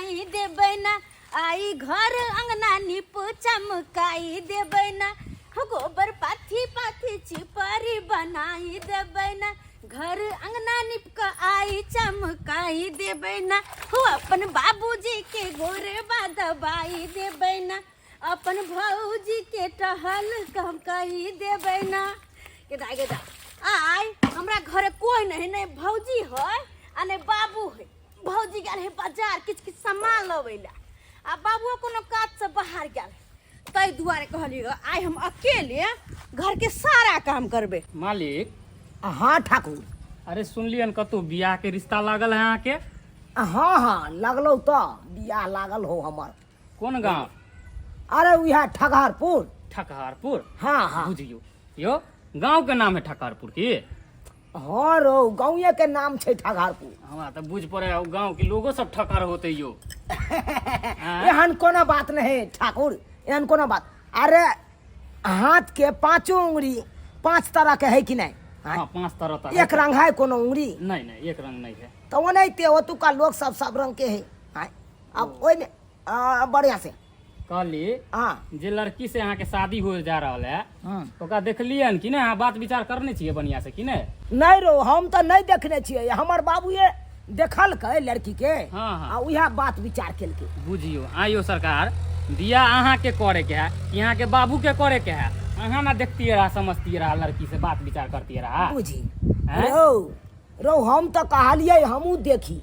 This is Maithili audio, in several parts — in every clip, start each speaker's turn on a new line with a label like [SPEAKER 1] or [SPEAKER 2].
[SPEAKER 1] बनाई देबै ना। आई घर अंगना नीप चमकाई देबै ना। हो गोबर पाथी पाथी चिपरी बनाई देबै ना। घर अंगना नीप क आई चमकाई देबै ना। हो अपन बाबूजी के गोरबा दबाई देबै ना। अपन भौजी के टहल कही देबै ना। के दाइ गे दाइ, आइ हमरा घरे कोई नहीं, नहीं भौजी है आ नहीं बाबू है। भौजी गेल है बाजार किछु किछु सामान लबै ला, आ बाबुओ कोनो काज से बाहर गेल है। ताहि दुआरे कहलियै आइ हम अकेले घर के सारा काम करबै।
[SPEAKER 2] मालिक।
[SPEAKER 3] हाँ ठाकुर।
[SPEAKER 2] अरे सुनलियन कतौ बियाह के रिश्ता लागल है अहाँके?
[SPEAKER 3] हाँ हाँ लगलौ तऽ बियाह लागल हो हमर।
[SPEAKER 2] कोन गांव?
[SPEAKER 3] अरे उहे ठकहरपुर।
[SPEAKER 2] ठकहरपुर?
[SPEAKER 3] हाँ हाँ।
[SPEAKER 2] बुझियो यो गांव के नाम है ठकहरपुर की?
[SPEAKER 3] हाँ रो गाँवे के नाम छै ठकहरपुर।
[SPEAKER 2] हमरा तऽ बुझ पड़े है गांव के लोगो सब ठकर होते यो। हाँ?
[SPEAKER 3] एहन कोनो बात नहीं ठाकुर, एहन कोनो बात। अरे हाथ के पांचों उंगली पांच तरह के है कि नहीं?
[SPEAKER 2] हाँ? हाँ, पांच तरह तक।
[SPEAKER 3] एक रंग है कोनो उंगली?
[SPEAKER 2] नहीं नहीं एक रंग नहीं है।
[SPEAKER 3] तो ओनाहिते ओतुका लोग सब सब रंग के है। हाँ? अब ओहिमे बढ़िया से
[SPEAKER 2] कहली
[SPEAKER 3] हाँ।
[SPEAKER 2] जे लड़की से अहाँके शादी हो जा रहल है
[SPEAKER 3] हाँ।
[SPEAKER 2] ओकरा देखलियन कि नहि? अहाँ बात विचार करने छियै बढ़िया से कि नहि?
[SPEAKER 3] नहीं रो हम तऽ नहीं देखने छियै, हमर बाबूए देखलकै लड़की के।
[SPEAKER 2] हाँ, हाँ।
[SPEAKER 3] आ उएह बात विचार केलकै।
[SPEAKER 2] बुझियो आइयो सरकार बियाह अहाँके करे के है कि अहाँके बाबू के करे के है? अहाँ ना देखतियै रहा समझतियै रहा लड़की से बात विचार करतियै रहा।
[SPEAKER 3] बुझी
[SPEAKER 2] हैं?
[SPEAKER 3] रौ रौ हम तऽ कहलियै हमहूँ देखी,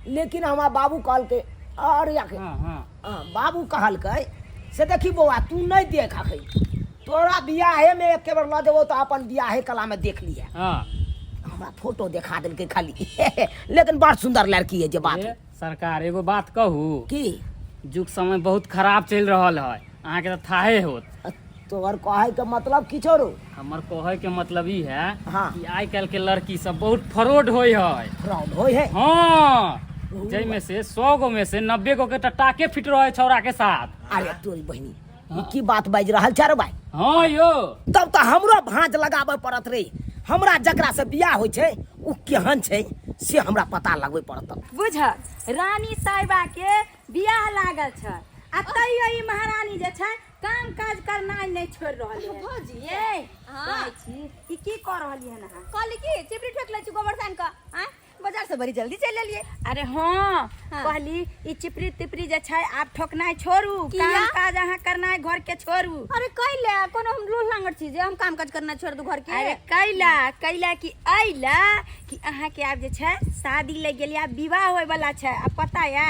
[SPEAKER 3] लेकिन हमरा बाबू कहलकै अरे आखे,
[SPEAKER 2] हाँ, हाँ।
[SPEAKER 3] हाँ, बाबू कहलकै से देखी बौआ तू नहीं देख अखन, तोरा बियाहे में एक बेर लऽ जेबौ तऽ अपन बियाहे कला में देख लिहे।
[SPEAKER 2] हाँ।
[SPEAKER 3] हमरा फोटो देखा देलकै खाली, लेकिन बड़ सुंदर लड़की है जे बात।
[SPEAKER 2] ए, सरकार एगो बात कहू
[SPEAKER 3] की?
[SPEAKER 2] युग समय बहुत खराब चलि रहल है, अहाँके तऽ थाहे होत।
[SPEAKER 3] तोहर कहै के मतलब की छौ रो?
[SPEAKER 2] हमर कहै के मतलब ई है
[SPEAKER 3] हाँ।
[SPEAKER 2] कि आइ काल्हि के लड़की सब बहुत फ्रॉड होय है।
[SPEAKER 3] फ्रॉड होय है?
[SPEAKER 2] हाँ, जाहिमे से 100 गो में से 90 गो के तऽ टाके फिट रहे छौड़ा के साथ।
[SPEAKER 3] अरे तोरी बहिनी ई की बात बाजि रहल छै रे भाई?
[SPEAKER 2] हाँ यो।
[SPEAKER 3] तब तऽ हमरो भाँज लगाबे पड़त रे, हमरा जकरा से बियाह होइ छै उ केहन छै से हमरा पता लगबे पड़त।
[SPEAKER 4] बुझ रानी साहिबा के बियाह लागल छै आ तैयो ई महारानी जे छै काम काज करनाइ नहि छोड़ि रहल है।
[SPEAKER 1] भौजी,
[SPEAKER 4] ये,
[SPEAKER 1] हाँ।
[SPEAKER 4] कहै छी, ई की कऽ रहलियै हन अहाँ?
[SPEAKER 1] कहली की चिपरी ठोक लै छी गोबर सान कऽ, आँय? बाजार से बड़ी जल्दी चलि एलियै।
[SPEAKER 4] अरे हाँ,
[SPEAKER 1] हाँ।
[SPEAKER 4] कहली ई चिपरी तिपरी जे छै आब ठोकनाइ छोड़ू,
[SPEAKER 1] किया?
[SPEAKER 4] काम काज अहाँ करनाइ घर के छोड़ू।
[SPEAKER 1] अरे कैला कोनो हम लोह लांगड़ छी जे हम काम काज करना छोड़ दू घर के?
[SPEAKER 4] अरे कैला, कैला कि ऐला कि अहाँ के आब जे छै शादी लग गेल आब विवाह होय वाला छै। आ पता या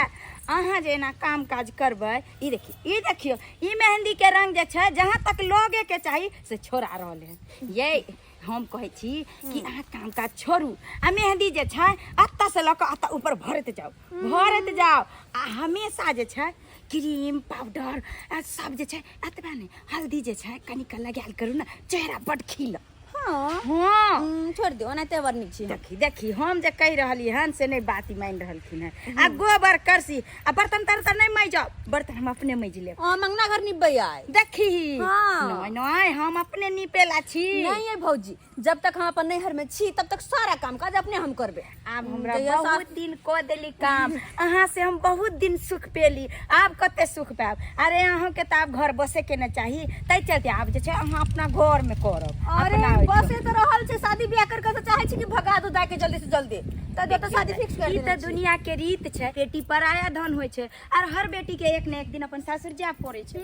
[SPEAKER 4] अहाँ जे एना काम काज करबै, ई देखियौ, ई देखियौ, ई मेहंदी के रंग जे छै जहाँ तक लगे के चाही से छोड़ा रहल है। ये हम कहै छी कि अहाँ काम काज छोड़ू आ मेहंदी जे छै एतऽ से लऽ कऽ एतऽ ऊपर भरैत जाउ, भरैत जाउ। आ हमेशा जे छै क्रीम पाउडर आ सब जे छै एतबा नहि, हल्दी जे छै कनिक लगायल करू ने, चेहरा बड खिलत।
[SPEAKER 1] हाँ।
[SPEAKER 4] हाँ।
[SPEAKER 1] छोड़ दियौ, ओनाहिते बड़ नीक छी हम।
[SPEAKER 4] देखी, देखी, हम जे कहि रहलियै हन से नहि बात ई मानि रहलखिन हन। आ गोबर करसी आ बर्तन तर्तन नहि माजब, बर्तन हम अपने माजि लेब।
[SPEAKER 1] हाँ, मंगना घर निपबै आइ।
[SPEAKER 4] देखी।
[SPEAKER 1] हाँ।
[SPEAKER 4] नहि, नहि, हम अपने निपेला छी।
[SPEAKER 1] नहीं है भौजी, जब तक हम अपन नैहर में छी तब तक सारा काम काज अपने हम करबे।
[SPEAKER 4] आब हमरा
[SPEAKER 1] जहिया सास-
[SPEAKER 4] बहुत दिन कऽ देली काम, अहाँ से हम बहुत दिन सुख पेली, आब कते सुख पायब। अरे अहूँके तऽ आब घर बसे के ने चाही, ताहि चलते आब जे छै अहाँ अपना घर में करब।
[SPEAKER 1] अरे
[SPEAKER 4] अपना ओहिठाम।
[SPEAKER 1] बसे तऽ रहल छै, शादी ब्याह कर के तऽ चाहे छी कि भगा दू दाय के जल्दी से जल्दी, तऽ तऽ शादी फिक्स कर
[SPEAKER 4] ई
[SPEAKER 1] देने
[SPEAKER 4] तऽ
[SPEAKER 1] छी।
[SPEAKER 4] दुनिया के रीत छै, बेटी पराया धन होइ छै आर हर बेटी के एक ने एक दिन अपन सासुर जाय पड़ै छै।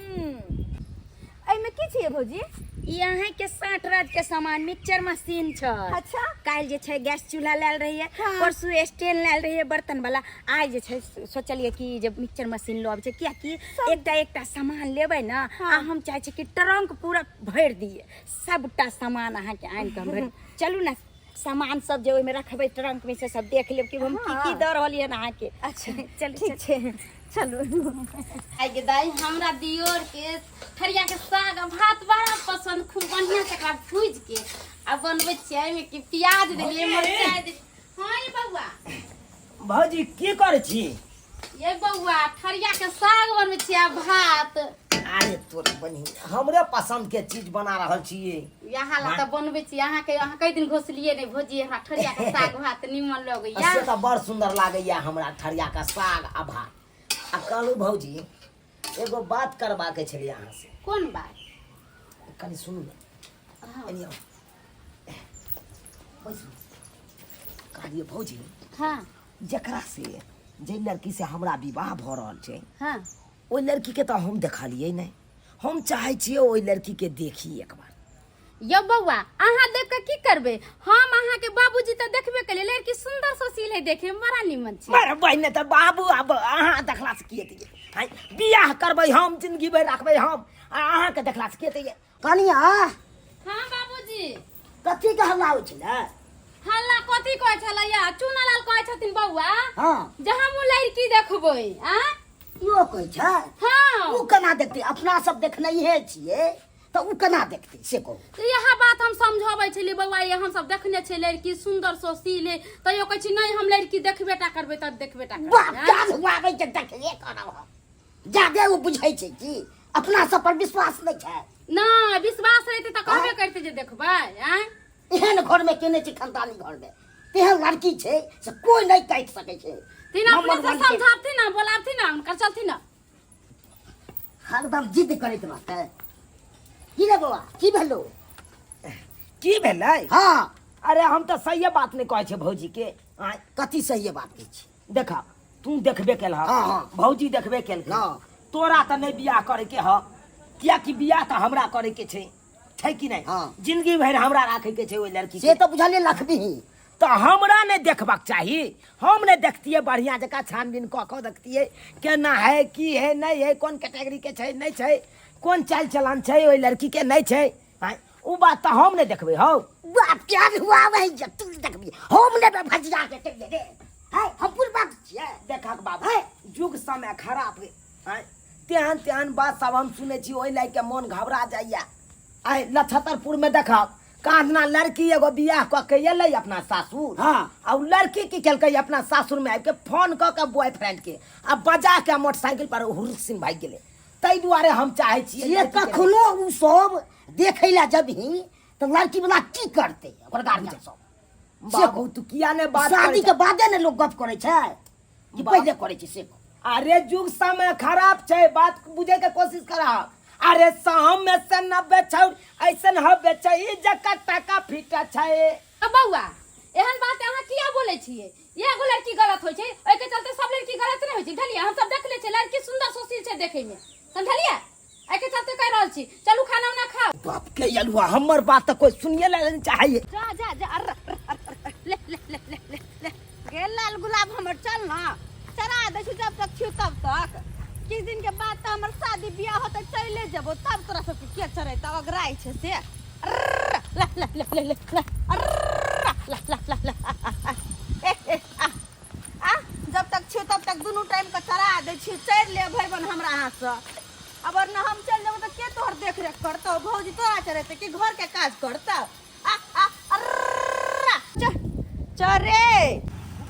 [SPEAKER 1] एहिमे की छियै भौजी?
[SPEAKER 4] ई अहाँ के 60 राज के सामान मिक्सचर मशीन छै।
[SPEAKER 1] अच्छा।
[SPEAKER 4] काल्हि जे छै गैस चूल्हा लायल रहियै,
[SPEAKER 1] हाँ।
[SPEAKER 4] परसू स्टैंड लायल रहियै बर्तन वाला, आइ जे छै सोचलियै कि जे मिक्सचर मशीन लऽ आबै छै, कियाकि एकटा एकटा सामान लेबै ने,
[SPEAKER 1] हाँ।
[SPEAKER 4] आ हम चाहै छी कि ट्रंक पूरा भरि दियै, सबटा सामान अहाँके आनि कऽ हम भरि। चलू ने सामान सब जे ओहिमे रखबै ट्रंक में से सब देख लेब कि हम की की दऽ रहलियै हन अहाँके।
[SPEAKER 1] अच्छा,
[SPEAKER 4] चलू,
[SPEAKER 1] ठीक छै, चलू।
[SPEAKER 5] आइ गे दाइ, हमरा दियोर के ठरिया के साग आ भात बड़ा पसंद, खूब बढ़िया से एकरा भूजि के आ बनबै छियै। एहिमे कि प्याज देलियै, मरचाइ देलियै। हाँ ये बौआ।
[SPEAKER 3] भौजी की करै छी?
[SPEAKER 5] ये बौआ ठरिया के साग बनबै छियै आ भात।
[SPEAKER 3] अरे तोर बहिन हमरे पसंद के चीज बना रहल छियै।
[SPEAKER 5] यहाँ ला तऽ बनबै छी अहाँके, अहाँ कई दिन घोसलियै नहि भौजी, हमरा ठरिया के साग भात निमन लगैया।
[SPEAKER 3] से तऽ बड़ सुंदर लागैया हमरा ठरिया के साग आ भात। आ कहलहुँ भौजी एगो बात करबाके छलै अहाँसँ।
[SPEAKER 5] कोन बात?
[SPEAKER 3] कनि सुनू ने।
[SPEAKER 5] हाँ।
[SPEAKER 3] एनी आउ, बैसू। कहलियै भौजी,
[SPEAKER 5] हाँ,
[SPEAKER 3] जकरा से जाहि लड़की से हमरा विवाह भऽ रहल छै,
[SPEAKER 5] हाँ,
[SPEAKER 3] ओहि लड़कीके तऽ हम देखलियै नहि। हम चाहै छियै ओहि लड़कीके देखी एक बार।
[SPEAKER 5] यौ बौआ, अहाँ देख के की करबै? हम अहाँ के बाबूजी तऽ देखबे केलियै, लड़की सुंदर सुशील है, देखे में बड़ा निमन छै।
[SPEAKER 3] बड़ बहिने तऽ बाबू, आब अहाँ देखलासँ की हेतै? आँय, बियाह करबै हम, जिंदगी भरि राखबै हम, आ अहाँके देखलासँ की हेतै? कनिया।
[SPEAKER 5] हाँ बाबूजी।
[SPEAKER 3] कथी के हल्ला होइ छलै?
[SPEAKER 5] हल्ला कथी कहै छलैया? चूनालाल कहै छथिन बौआ,
[SPEAKER 3] हाँ,
[SPEAKER 5] जे हम लड़की देखबै। आ
[SPEAKER 3] इहो कहै छै?
[SPEAKER 5] हाँ।
[SPEAKER 3] ओ केना देखतै? अपना सब देखनैहे छियै तऽ ओ केना देखतै से कहू।
[SPEAKER 5] तऽ इएह बात हम समझाबै छलियै बौआ, ये हम सब देखने छियै लड़की सुंदर सुशील है, तैयो कहै छी नहि हम लड़की देखबे टा करबै तऽ देखबे टा करबै।
[SPEAKER 6] बाप काज हुआबै के देखबे करब हम। जादे ओ बुझै छै कि अपना सब पर विश्वास नहि छै।
[SPEAKER 5] नहि विश्वास रहितै तऽ कहबे करितै जे देखबै। आँय,
[SPEAKER 6] एहन घर में केने छै, खानदानी घर में तेहन लड़की छै से कोई नहि काटि सकै छै।
[SPEAKER 5] तीन अपने
[SPEAKER 6] नंबर
[SPEAKER 5] से
[SPEAKER 6] वन के।
[SPEAKER 5] समझाबथिन ना, बोलाबथिन ना हुनकर, चलथिन ना।
[SPEAKER 6] हरदम जिद करैत रहतै। की रे बौआ, की भेलो?
[SPEAKER 3] की भेलै?
[SPEAKER 6] हाँ।
[SPEAKER 3] अरे हम तऽ सहिए बात नहि कहै छै भौजी के। आँय,
[SPEAKER 6] कथी सहिए बात कहै छी?
[SPEAKER 3] देखा, तू देखबे केलह।
[SPEAKER 6] हाँ, हाँ।
[SPEAKER 3] भौजी देखबे केलकै।
[SPEAKER 6] हाँ।
[SPEAKER 3] तोरा तऽ नहि बियाह करैके ह, कियाकि बियाह तऽ हमरा करैके छै, छै कि नहि?
[SPEAKER 6] हाँ।
[SPEAKER 3] जिंदगी भरि हमरा राखैके छै ओहि लड़की
[SPEAKER 6] से तऽ बुझलियै लखबी।
[SPEAKER 3] तऽ हमरा नहि देखबाक चाही? हम नहि देखतियै बढ़िआँ जकाँ छानबीन कऽ कऽ देखतियै केना है, की है, नहि है, कोन कैटेगरीके छै, नहि छै, कोन चालि चलन छै ओहि लड़कीके, नहि छै? आँय, ओ बात तऽ हम नहि देखबै हौ।
[SPEAKER 6] बाप के आज हुआ वही जब तू देखबी, हम नहि भजिया के चलि रे है, हम बुढ़बा छियै।
[SPEAKER 3] देखक बाबू, युग समय खराब है। आँय, तेहन तेहन बात सब हम सुनै छी, ओहि लए के मोन घबरा जाइए। आइ लछतरपुरमे देखब काँधना लड़की एगो बियाह कऽ के एलै अपना सासुर।
[SPEAKER 6] हाँ।
[SPEAKER 3] आ उ लड़की की केलकै? अपना सासुर में आबि के फोन कऽ के बॉयफ्रेंड के आ बजा के मोटरसाइकिल पर हुर्र सिंह भागि गेलै। ताहि दुआरे हम चाहै छियै
[SPEAKER 6] से
[SPEAKER 3] लड़की के-
[SPEAKER 6] कखनो उ सब देखै लए जबही तऽ लड़की वाला की करतै, ओकर गार्जियन सब से?
[SPEAKER 3] बाबू, तू किया ने बात
[SPEAKER 6] शादी
[SPEAKER 3] करै
[SPEAKER 6] के बादे ने लोक गप करै छै कि
[SPEAKER 3] बाप।
[SPEAKER 6] पहिले करै छै से कहू।
[SPEAKER 3] अरे युग समय खराब छै, बात बुझे के कोशिश करा। अरे शाम में से 90 छौर ऐसन हबे छै जकर टाका फीटा छै।
[SPEAKER 5] तऽ बौआ, एहन बात अहाँ किया बोलै छियै? एगो लड़की गलत होइ छै, ओहिके चलते सब लड़की गलत नहि होइ छै, बुझलियै? हम सब देख लै छियै, लड़की सुंदर सुशील छै देखै मे, समझलियै? एहिके चलते कहि रहल छी, चलू खाना उना खाउ।
[SPEAKER 3] बाप के अलुआ, हमर बात तऽ कोई सुनिए ला नहीं चाहैए।
[SPEAKER 1] जा जा जा, अर्र, अर्र, अर्र, ले ले ले ले ले ले गे लाल गुलाब हमर, चल ना चरा दै छी जब तक छियौ तब तक। किछु दिन के बाद तऽ हमर शादी बियाह होतै, चले जेबो, तब तोरा सबके के चरेतौ? अगराइ छै से। अर्र, ले ले ले ले ले ले, अर्र, ले ले ले ले, आ, आ, आ, ए ए आ आ जब तक छियौ तब तक दुनू टाइम के चरा दै छियौ, चरि ले भरि बन हमरा हाथसँ। अब न हम चलि जेबो तऽ के तोहर देख रेख करतौ? भौजी तोरा चरेतै कि घर के काज करतौ? आ आ अर्र, चल चरे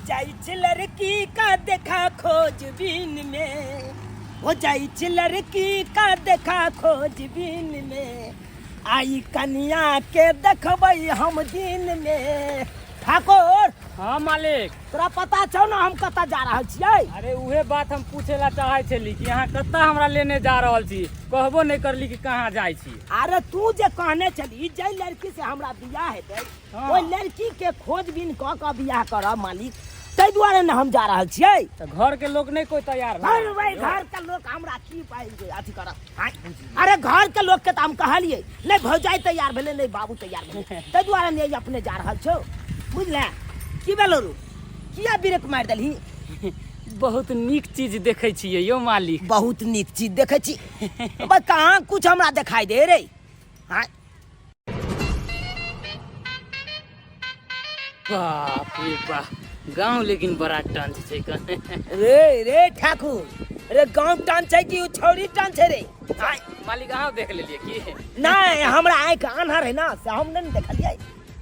[SPEAKER 3] जाइ छै लड़की का देखा खोजबीन में, हो जाइ छै लड़की का देखा खोजबीन में, आई कनिया के देखबै हम दिन में। ठाकुर।
[SPEAKER 2] हाँ मालिक।
[SPEAKER 3] तोरा पता छौ ने हम कतऽ जा रहल छियै?
[SPEAKER 2] अरे उहे बात हम पूछे ला चाहे छली कि अहाँ कतऽ हमरा लेने जा रहल छी, कहबो नहीं करली कि कहाँ जाइ छी।
[SPEAKER 3] अरे तू जे कहने छली जाहि लड़की से हमरा बियाह हेतै,
[SPEAKER 2] हाँ।
[SPEAKER 3] ओहि लड़की के खोजबीन कऽ कऽ बियाह करब मालिक, ताहि दुआरे ने हम जा रहल छियै।
[SPEAKER 2] तऽ घर के लोग नहीं कोई तैयार
[SPEAKER 3] घर भाई, घर के लोग हमरा की पाइ जे अथी करब? आँय? अरे घर के लोग के तऽ हम कहलियै नहि, भौजाई तैयार भेलै, नहि बाबू तैयार भेलै, ताहि दुआरे नहि अपने जा रहल छौ, बुझले? की भेलो रू, किया ब्रेक मारि देलही?
[SPEAKER 2] बहुत नीक चीज देखै छियै यौ मालिक।
[SPEAKER 3] बहुत नीक चीज देखै छी? बस कहाँ कुछ हमरा देखाई दे रे। आँय?
[SPEAKER 2] बाप रे बाप, गाँव लेकिन बड़ा टंच छै कने।
[SPEAKER 3] रे रे ठाकुर रे, गाँव टान छै कि उ छौरी टान छै रे? आँय?
[SPEAKER 2] मालिक, अहाँ देख लेलियै की?
[SPEAKER 3] नहीं, हमरा आँखि आन्हर है ना, से हम नहीं देखलियै।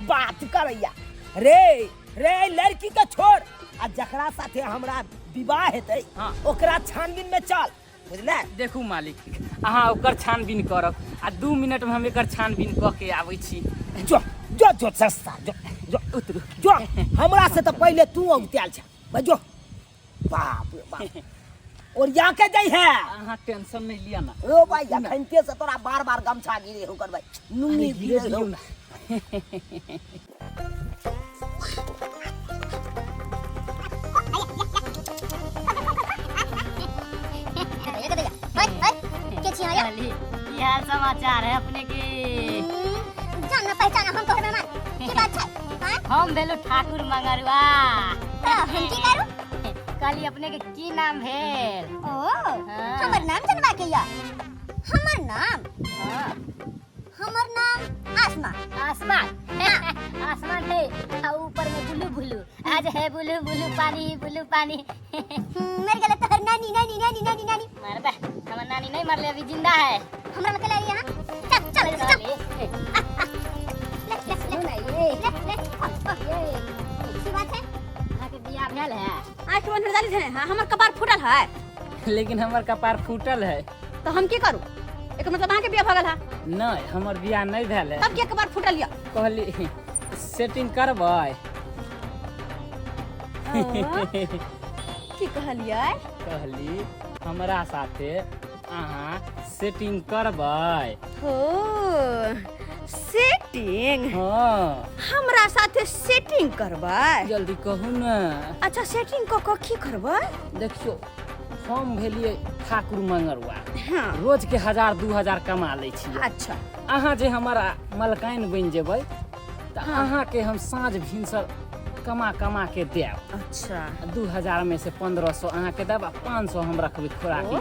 [SPEAKER 3] बात करैया रे रे, लड़की के छोड़ आ जकरा साथे हमरा विवाह हेतै,
[SPEAKER 2] हाँ।
[SPEAKER 3] ओकरा छानबीन में चल, बुझले?
[SPEAKER 2] देखू मालिक, अहाँ ओकर छानबीन करब आ 2 मिनट में हम एकर छानबीन कऽ के आबै छी।
[SPEAKER 3] जो जो जो, सस्ता, जो जो,
[SPEAKER 2] उतरू।
[SPEAKER 3] जो, हमरा से तऽ पहिले तू औगतायल छ भाइ, जो। बाप रे बाप, ओरिया के जाइ है।
[SPEAKER 2] अहाँ टेंशन नहीं लिया ना।
[SPEAKER 3] ओ भाई, अखनते से तोरा बार बार गमछा गिरे हो करबै, नुंगी
[SPEAKER 2] गिरे
[SPEAKER 3] गिरे हो।
[SPEAKER 2] दियौ ना।
[SPEAKER 1] की हाल समाचार है अपने के?
[SPEAKER 7] जान पहचाना हम तोहर मेहमान की बात छै? हां,
[SPEAKER 1] हम भेलु ठाकुर मंगरुआ।
[SPEAKER 7] त हम की करू?
[SPEAKER 1] कहली अपने के की नाम भेल?
[SPEAKER 7] ओ,
[SPEAKER 1] हाँ।
[SPEAKER 7] हमर नाम जनबा के या? हमर नाम,
[SPEAKER 1] हाँ।
[SPEAKER 7] हमर नाम आसमा।
[SPEAKER 1] आसमान, आसमान है आ ऊपर में बुलु बुलु, आज है बुलु बुलु पानी, बुलु पानी।
[SPEAKER 7] मर गेल तोहर नानी नानी नानी नानी नानी?
[SPEAKER 1] मरबे, हमर नानी नहीं मरले, अभी जिंदा है।
[SPEAKER 7] हमरा लग ले यहाँ, चल चल चल।
[SPEAKER 1] चल।
[SPEAKER 7] ले ले ले ले ले, ओ, अच्छी बात है।
[SPEAKER 1] अहाँ के बियाह भेल है?
[SPEAKER 5] आँख बंद डाली छै। हाँ, हमर कपार फूटल है।
[SPEAKER 2] लेकिन हमर कपार फूटल है।
[SPEAKER 5] तो हम की करू? एक मतलब अहाँके बियाह भऽ गेल है?
[SPEAKER 2] नहीं, हमर बियाह नहीं भेल है।
[SPEAKER 5] तब किया कपार फूटल या?
[SPEAKER 2] कहली सेटिंग करबै।
[SPEAKER 5] की कहलियै?
[SPEAKER 2] कहली हमरा साथे अहाँ सेटिंग करबै।
[SPEAKER 5] हो, सेटिंग?
[SPEAKER 2] हाँ।
[SPEAKER 5] हमरा साथे सेटिंग करबै?
[SPEAKER 2] जल्दी कहू ने।
[SPEAKER 5] अच्छा, सेटिंग कऽ कऽ की करबै?
[SPEAKER 2] देखियौ, हम भेलियै ठाकुर मंगरुआ।
[SPEAKER 5] हाँ।
[SPEAKER 2] रोज के 1000 2000 कमा लै छियै।
[SPEAKER 5] अच्छा।
[SPEAKER 2] अहाँ जे हमर मलकाइन बनि जेबै तऽ अहाँके हम साँझ भिनसर कमा कमा के देब।
[SPEAKER 5] अच्छा।
[SPEAKER 2] 2000 में से 1500 अहाँके देब आ 500 हम रखबै खोराकी।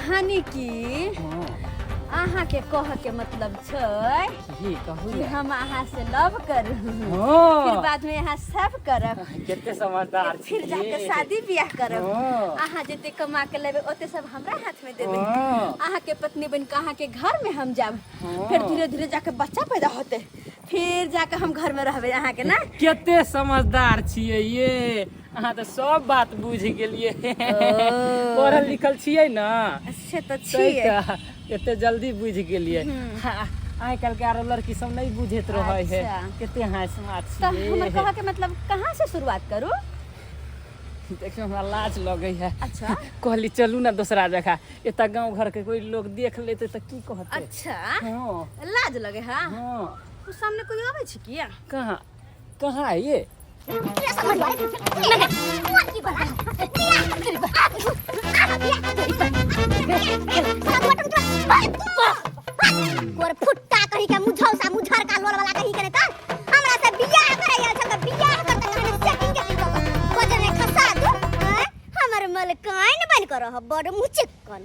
[SPEAKER 5] हानि की
[SPEAKER 2] हाँ।
[SPEAKER 5] अहाँके कहऽ के मतलब छै
[SPEAKER 2] की कहू
[SPEAKER 5] कि
[SPEAKER 2] ने।
[SPEAKER 5] हम अहाँ से लव करू,
[SPEAKER 2] हाँ।
[SPEAKER 5] फिर बाद में यहाँ सब करब।
[SPEAKER 2] कते समझदार
[SPEAKER 5] फिर जाके
[SPEAKER 2] छियै।
[SPEAKER 5] शादी बियाह करब।
[SPEAKER 2] हाँ।
[SPEAKER 5] अहाँ जते कमा के लेबै ओते सब हमरा हाथ में देबै।
[SPEAKER 2] हाँ।
[SPEAKER 5] अहाँ के पत्नी बन के अहाँ के घर में हम जाब।
[SPEAKER 2] हाँ।
[SPEAKER 5] फिर धीरे धीरे जाके बच्चा पैदा होते, फिर जाके हम घर में रहबै अहाँ के ना।
[SPEAKER 2] कते समझदार छियै ये, अहाँ तऽ सब बात बुझि गेलियै। पढ़ल लिखल छियै ने?
[SPEAKER 5] से तऽ
[SPEAKER 2] तैं
[SPEAKER 5] छियै।
[SPEAKER 2] तऽ एते जल्दी बुझि गेलियै। हाँ, आइ काल्हि के आरो लड़की सब नहीं बुझैत रहै है।
[SPEAKER 5] अच्छा।
[SPEAKER 2] कते हाँसमा
[SPEAKER 5] तऽ हमर
[SPEAKER 2] छियै।
[SPEAKER 5] कहऽ के मतलब कहाँ से शुरुआत करू?
[SPEAKER 2] देखियौ, हमरा लाज लगै है।
[SPEAKER 5] अच्छा।
[SPEAKER 2] कहली चलू ना दोसरा जगह, एतऽ गाँव घर के कोई लोग देख लेते तऽ की कहते?
[SPEAKER 5] अच्छा।
[SPEAKER 2] हाँ।
[SPEAKER 5] लाज लगे है?
[SPEAKER 2] हाँ।
[SPEAKER 5] उ सामने कोई आबै छै किया?
[SPEAKER 2] कहाँ कहाँ है ये?
[SPEAKER 7] की कोर फुट्टा कही के, मुझौसा मुझर का लोल वाला कही के, ने त हमरा से बियाह करे आयल छल त बियाह करत कहने सेटिंग के दिन बजर में खसा दू। हैं? हमर मलकाइन बन कर रह बड़ मुचिक्कन।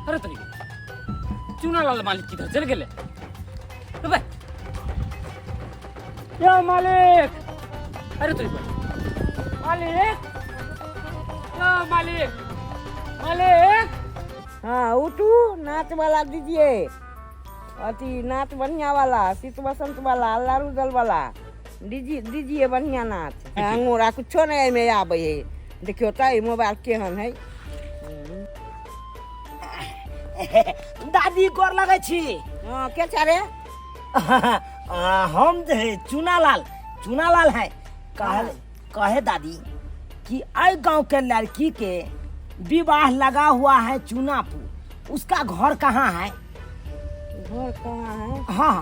[SPEAKER 2] अरे तनी चूना लाल मालिक किधर चल गेले? अबे या मालिक, अरे तोरी पर मालिक, या मालिक, मालिक।
[SPEAKER 8] हाँ, उठू, नाच वाला दीजिए, अथी नाच बढ़िया वाला, शीत बसंत वाला, अल्लाह रुदल वाला दीजिए, दीजिए बढ़िया नाच। अंगूरा कुछो नहीं एहिमे आबै है। देखियौ तऽ ई मोबाइल केहन है।
[SPEAKER 3] दादी, गोर लगै छी।
[SPEAKER 8] हाँ, के छै रे?
[SPEAKER 3] हम जे है चूनालाल, चूनालाल है। कह कहे दादी कि अय गांव के लड़की के विवाह लगा हुआ है चूनापुर, उसका घर कहाँ है?
[SPEAKER 8] घर कहाँ है?
[SPEAKER 3] हाँ।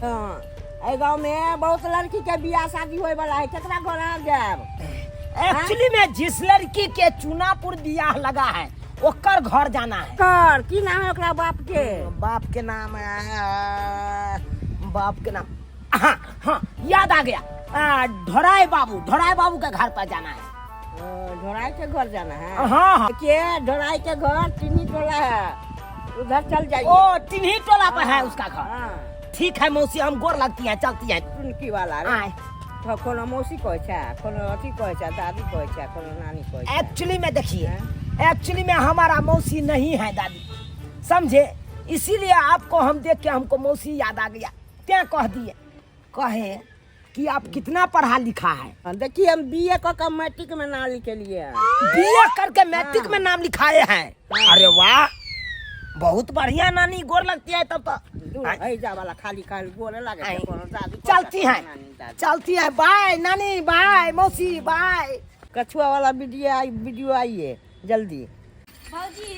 [SPEAKER 8] हाँ, एहि गाँव में बहुत लड़की के बियाह शादी होय वाला है, केकरा घर अहाँ जायब?
[SPEAKER 3] एक्चुअली में जिस लड़की के चूनापुर बियाह लगा है ओकर घर जाना है।
[SPEAKER 8] कर की नाम है ओकरा बाप के?
[SPEAKER 3] बाप के नाम बाप के नाम, हाँ हाँ, याद आ गया, ढोराई बाबू, ढोराई बाबू के घर पर जाना है।
[SPEAKER 8] ओ, ढोराई के घर जाना है?
[SPEAKER 3] हाँ हाँ।
[SPEAKER 8] के ढोराई के घर टिन्ही टोला है, उधर चल जाइए।
[SPEAKER 3] ओ, टिन्ही टोला पर है उसका घर?
[SPEAKER 8] हाँ।
[SPEAKER 3] ठीक है मौसी, हम गोर लगती है, चलती है।
[SPEAKER 8] टुनकी वाला रे।
[SPEAKER 3] आए।
[SPEAKER 8] तो कोनो मौसी कहै छै, कोनो अथी कहै छै, दादी कहै छै, कोनो नानी कहै छै।
[SPEAKER 3] एक्चुअली में देखिए, एक्चुअली में हमारा मौसी नहीं है दादी, समझे? इसीलिए आपको हम देख के हमको मौसी याद आ गया, क्या कह दिए। कहे कि आप कितना पढ़ा लिखा है?
[SPEAKER 8] हाँ, देखिए, हम बीए कऽ के मैट्रिक में नाम लिखेलिए हैं।
[SPEAKER 3] बीए करके मैट्रिक में नाम लिखाए हैं? अरे वाह, बहुत बढ़िया नानी गोर लगती है तब तो।
[SPEAKER 8] दूर हैजा वाला खाली खाली गोरे लागे छै कोनो दादी
[SPEAKER 3] चलती है,
[SPEAKER 8] नानी दादी।
[SPEAKER 3] चलती है, बाय नानी, बाय मौसी, बाय।
[SPEAKER 8] कछुआ वाला वीडियो आई, वीडियो आई है जल्दी।
[SPEAKER 1] भौजी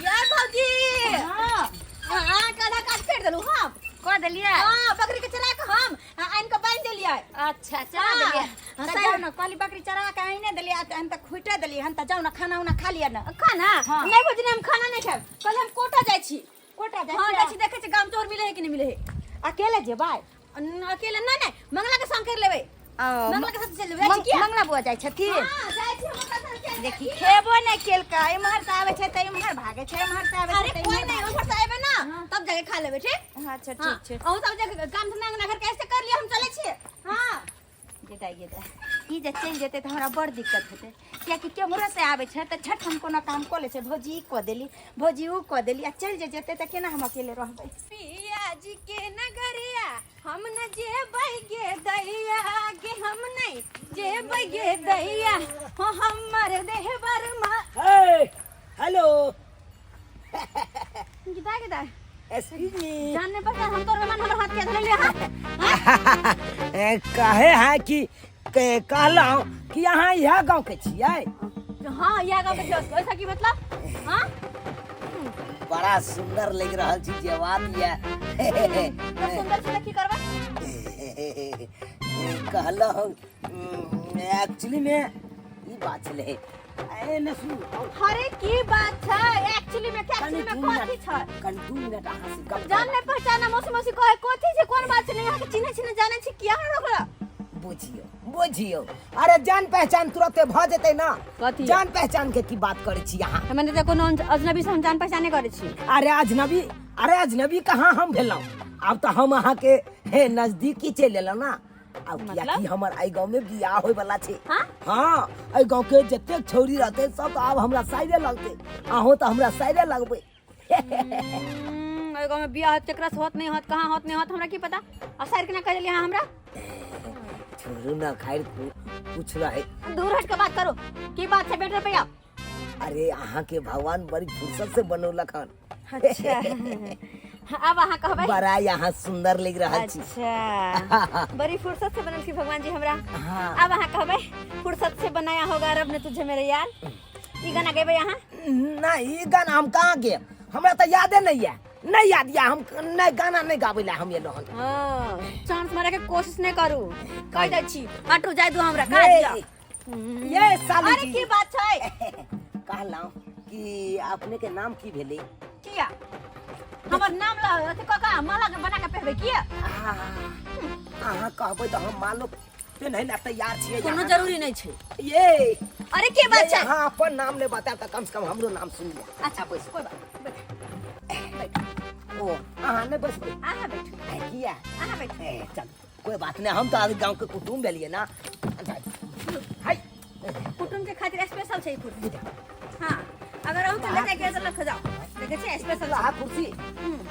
[SPEAKER 1] यार भौजी, हां हां, काला काट फेर देलु हम।
[SPEAKER 4] कऽ देलियै?
[SPEAKER 1] हां, बकरी के चरा के हम आनि के बांधि देलियै।
[SPEAKER 4] अच्छा, चरा देलियै।
[SPEAKER 1] हाँ,
[SPEAKER 4] तऽ जाउ ने, कहली बकरी चरा के आनि देलियै, तऽ हम तऽ खुटि देलियै हन, तऽ जाउ ने खाना उना खा लिअ ने।
[SPEAKER 1] खाना?
[SPEAKER 4] हाँ।
[SPEAKER 1] नहीं भौजी, नहीं, हम खाना नहीं खाएब। कल हम कोटा जाइ छी।
[SPEAKER 4] कोटा जाइ
[SPEAKER 1] हाँ,
[SPEAKER 4] छियै?
[SPEAKER 1] जाइ छी, देखै छी गाम चोर मिले है कि नहीं मिले है।
[SPEAKER 4] अकेले जेबै?
[SPEAKER 1] अकेले नहीं, नहीं, मंगला के संग कर लेबै। मंगला के साथ चल जेबै। जाइ छी किया?
[SPEAKER 4] मंगला बुआ जाइ छथिन?
[SPEAKER 1] हाँ, जाइ छी, हम ओकरा संग चलि जाइ
[SPEAKER 4] देखी
[SPEAKER 1] छी।
[SPEAKER 4] खेबो नहि केलकै, एम्हर से आबै छै तऽ एम्हर भागै छै, एम्हर से आबै छै
[SPEAKER 1] अरे
[SPEAKER 4] तऽ
[SPEAKER 1] कोई
[SPEAKER 4] एम्हर
[SPEAKER 1] नहीं,
[SPEAKER 4] भागै
[SPEAKER 1] उम्हर से एबै ना तब जाके खा लेबै, ठीक?
[SPEAKER 4] छै। अच्छा,
[SPEAKER 1] हाँ,
[SPEAKER 4] ठीक छै।
[SPEAKER 1] अहूँ सब जे काम धंधा अंगना घर के ऐसे कर लिअ, हम चलै छियै। हाँ।
[SPEAKER 4] गेदाइ गेदाइ, ई जे चलि जेतै तऽ हमरा बड़ दिक्कत हेतै, कियाकि केम्हरो से आबै छै तऽ झट हम कोनो काम कऽ लै छै, भौजी ई कऽ देली, भौजी उ कऽ देली, आ चलि जे जेतै तऽ केना हम अकेले रहबै?
[SPEAKER 1] पिया जी के नगरिया हम न जेबै गे दैया गे, हम नहीं जेबै गे दैया, हो हमर देहबर मा।
[SPEAKER 3] हे, हेलो।
[SPEAKER 1] गिदा गिदा।
[SPEAKER 3] Excuse me.
[SPEAKER 1] जान नहीं पहचान, हम तोर मेहमान, हमर हाथ के धरे ले हाथ।
[SPEAKER 3] कहे है कि कहलहुँ कि अहाँ इएह गाँव के छियै?
[SPEAKER 1] हाँ, इएह गाँव के छियै। ऐसा की मतलब? हाँ,
[SPEAKER 3] बड़ा सुंदर लग रहल छी जे बात ये।
[SPEAKER 1] तो सुंदर से की करबै?
[SPEAKER 3] कहलहुँ एक्चुअली में ई बात छलै, ए ने सुनू।
[SPEAKER 1] अरे की बात छै एक्चुअली में?
[SPEAKER 3] कनि
[SPEAKER 1] एक्चुअली में
[SPEAKER 3] 2
[SPEAKER 1] कथी
[SPEAKER 3] मिनट
[SPEAKER 1] छै?
[SPEAKER 3] कनि 2 मिनट अहाँ से गप।
[SPEAKER 1] जान नहीं पहचाना, मौसी मौसी कहे, कथी छै, कोन बात छै? नहीं, अहाँ के चिन्है छी, नहीं जानै छी, किया हमरा रोकला?
[SPEAKER 3] बुझियौ बुझियौ, अरे जान पहचान तुरते भऽ जेतै ना।
[SPEAKER 1] कथी?
[SPEAKER 3] जान पहचान के की बात करै छी अहाँ?
[SPEAKER 1] मैंने तऽ कोनो अजनबी से हम जान पहचान नहीं करै छी।
[SPEAKER 3] अरे अजनबी, अरे अजनबी कहाँ हम भेलहुँ? आब तऽ हम अहाँके हे नजदीकी चलि एलहुँ ना आब, कियाकि हमर एहि गाँव में बियाह होय वाला छै।
[SPEAKER 1] हाँ?
[SPEAKER 3] हाँ, एहि गाँव के जतेक छौरी रहतै सब तऽ आब हमरा साइरे लगतै, अहूँ तऽ हमरा साइरे लगबै।
[SPEAKER 1] एहि गाँव में बियाह होत, केकरा से होत, नहीं होत, कहाँ होत, नहीं होत, हमरा की पता? आ साइर के ना कह देलियै अहाँ हमरा?
[SPEAKER 3] छोड़ू ना, खैर कुछ रहे।
[SPEAKER 1] दूर हट के बात करो, की बात छै बेटर पे आओ।
[SPEAKER 3] अरे अहाँ के भगवान बड़ी फुर्सत से बनौलक हन।
[SPEAKER 1] अच्छा, अब अहाँ कहबै?
[SPEAKER 3] बड़ा यहाँ सुंदर लग रहल छी।
[SPEAKER 1] अच्छा, बड़ी फुर्सत से बनल छी भगवान जी हमरा।
[SPEAKER 3] हाँ।
[SPEAKER 1] अब अहाँ कहबै, फुर्सत से बनाया होगा रब ने तुझे मेरे यार, ई गाना गेबै अहाँ?
[SPEAKER 3] नहीं, ई गाना हम कहाँ गेब, हमरा तऽ यादे नहीं है, नहीं याद या, हम नहीं गाना नहीं गाबै ला हम एलहुँ हन।
[SPEAKER 1] हाँ, चांस मारे के कोशिश नहीं करू, कह दै छी, हटू, जाय दू हमरा काज।
[SPEAKER 3] ये ये साली
[SPEAKER 1] अरे
[SPEAKER 3] जी।
[SPEAKER 1] की बात छै?
[SPEAKER 3] कहलहुँ कि अपने के नाम की भेलै?
[SPEAKER 1] किया हमर नाम ल अथी कऽ के माला के बना के पहबे किया?
[SPEAKER 3] अहाँ कहबै तऽ हम मालो पेन्है ला तैयार छियै।
[SPEAKER 1] कोनो
[SPEAKER 3] अहाँ-
[SPEAKER 1] जरूरी नहीं छै।
[SPEAKER 3] ये
[SPEAKER 1] अरे की बात छै?
[SPEAKER 3] अहाँ अपन नाम नहि बतायब तऽ कम से कम हमरो नाम सुनि लिअ।
[SPEAKER 1] अच्छा बैस, कोई बात नहीं, बैठ।
[SPEAKER 3] ओ अहाँ नहि बैसबै?
[SPEAKER 1] अहाँ बैठू।
[SPEAKER 3] किया?
[SPEAKER 1] अहाँ बैठू।
[SPEAKER 3] ए, चल कोई बात नहीं, हम तो आज गांव के कुटुम्ब भेलिए ना। हाय।
[SPEAKER 1] कुटुम्ब के खातिर स्पेशल छै ई कुर्सी। हाँ, अगर अहूँ के ले जाके तऽ लख जाओ, देखै छियै स्पेशल
[SPEAKER 3] अहाँ कुर्सी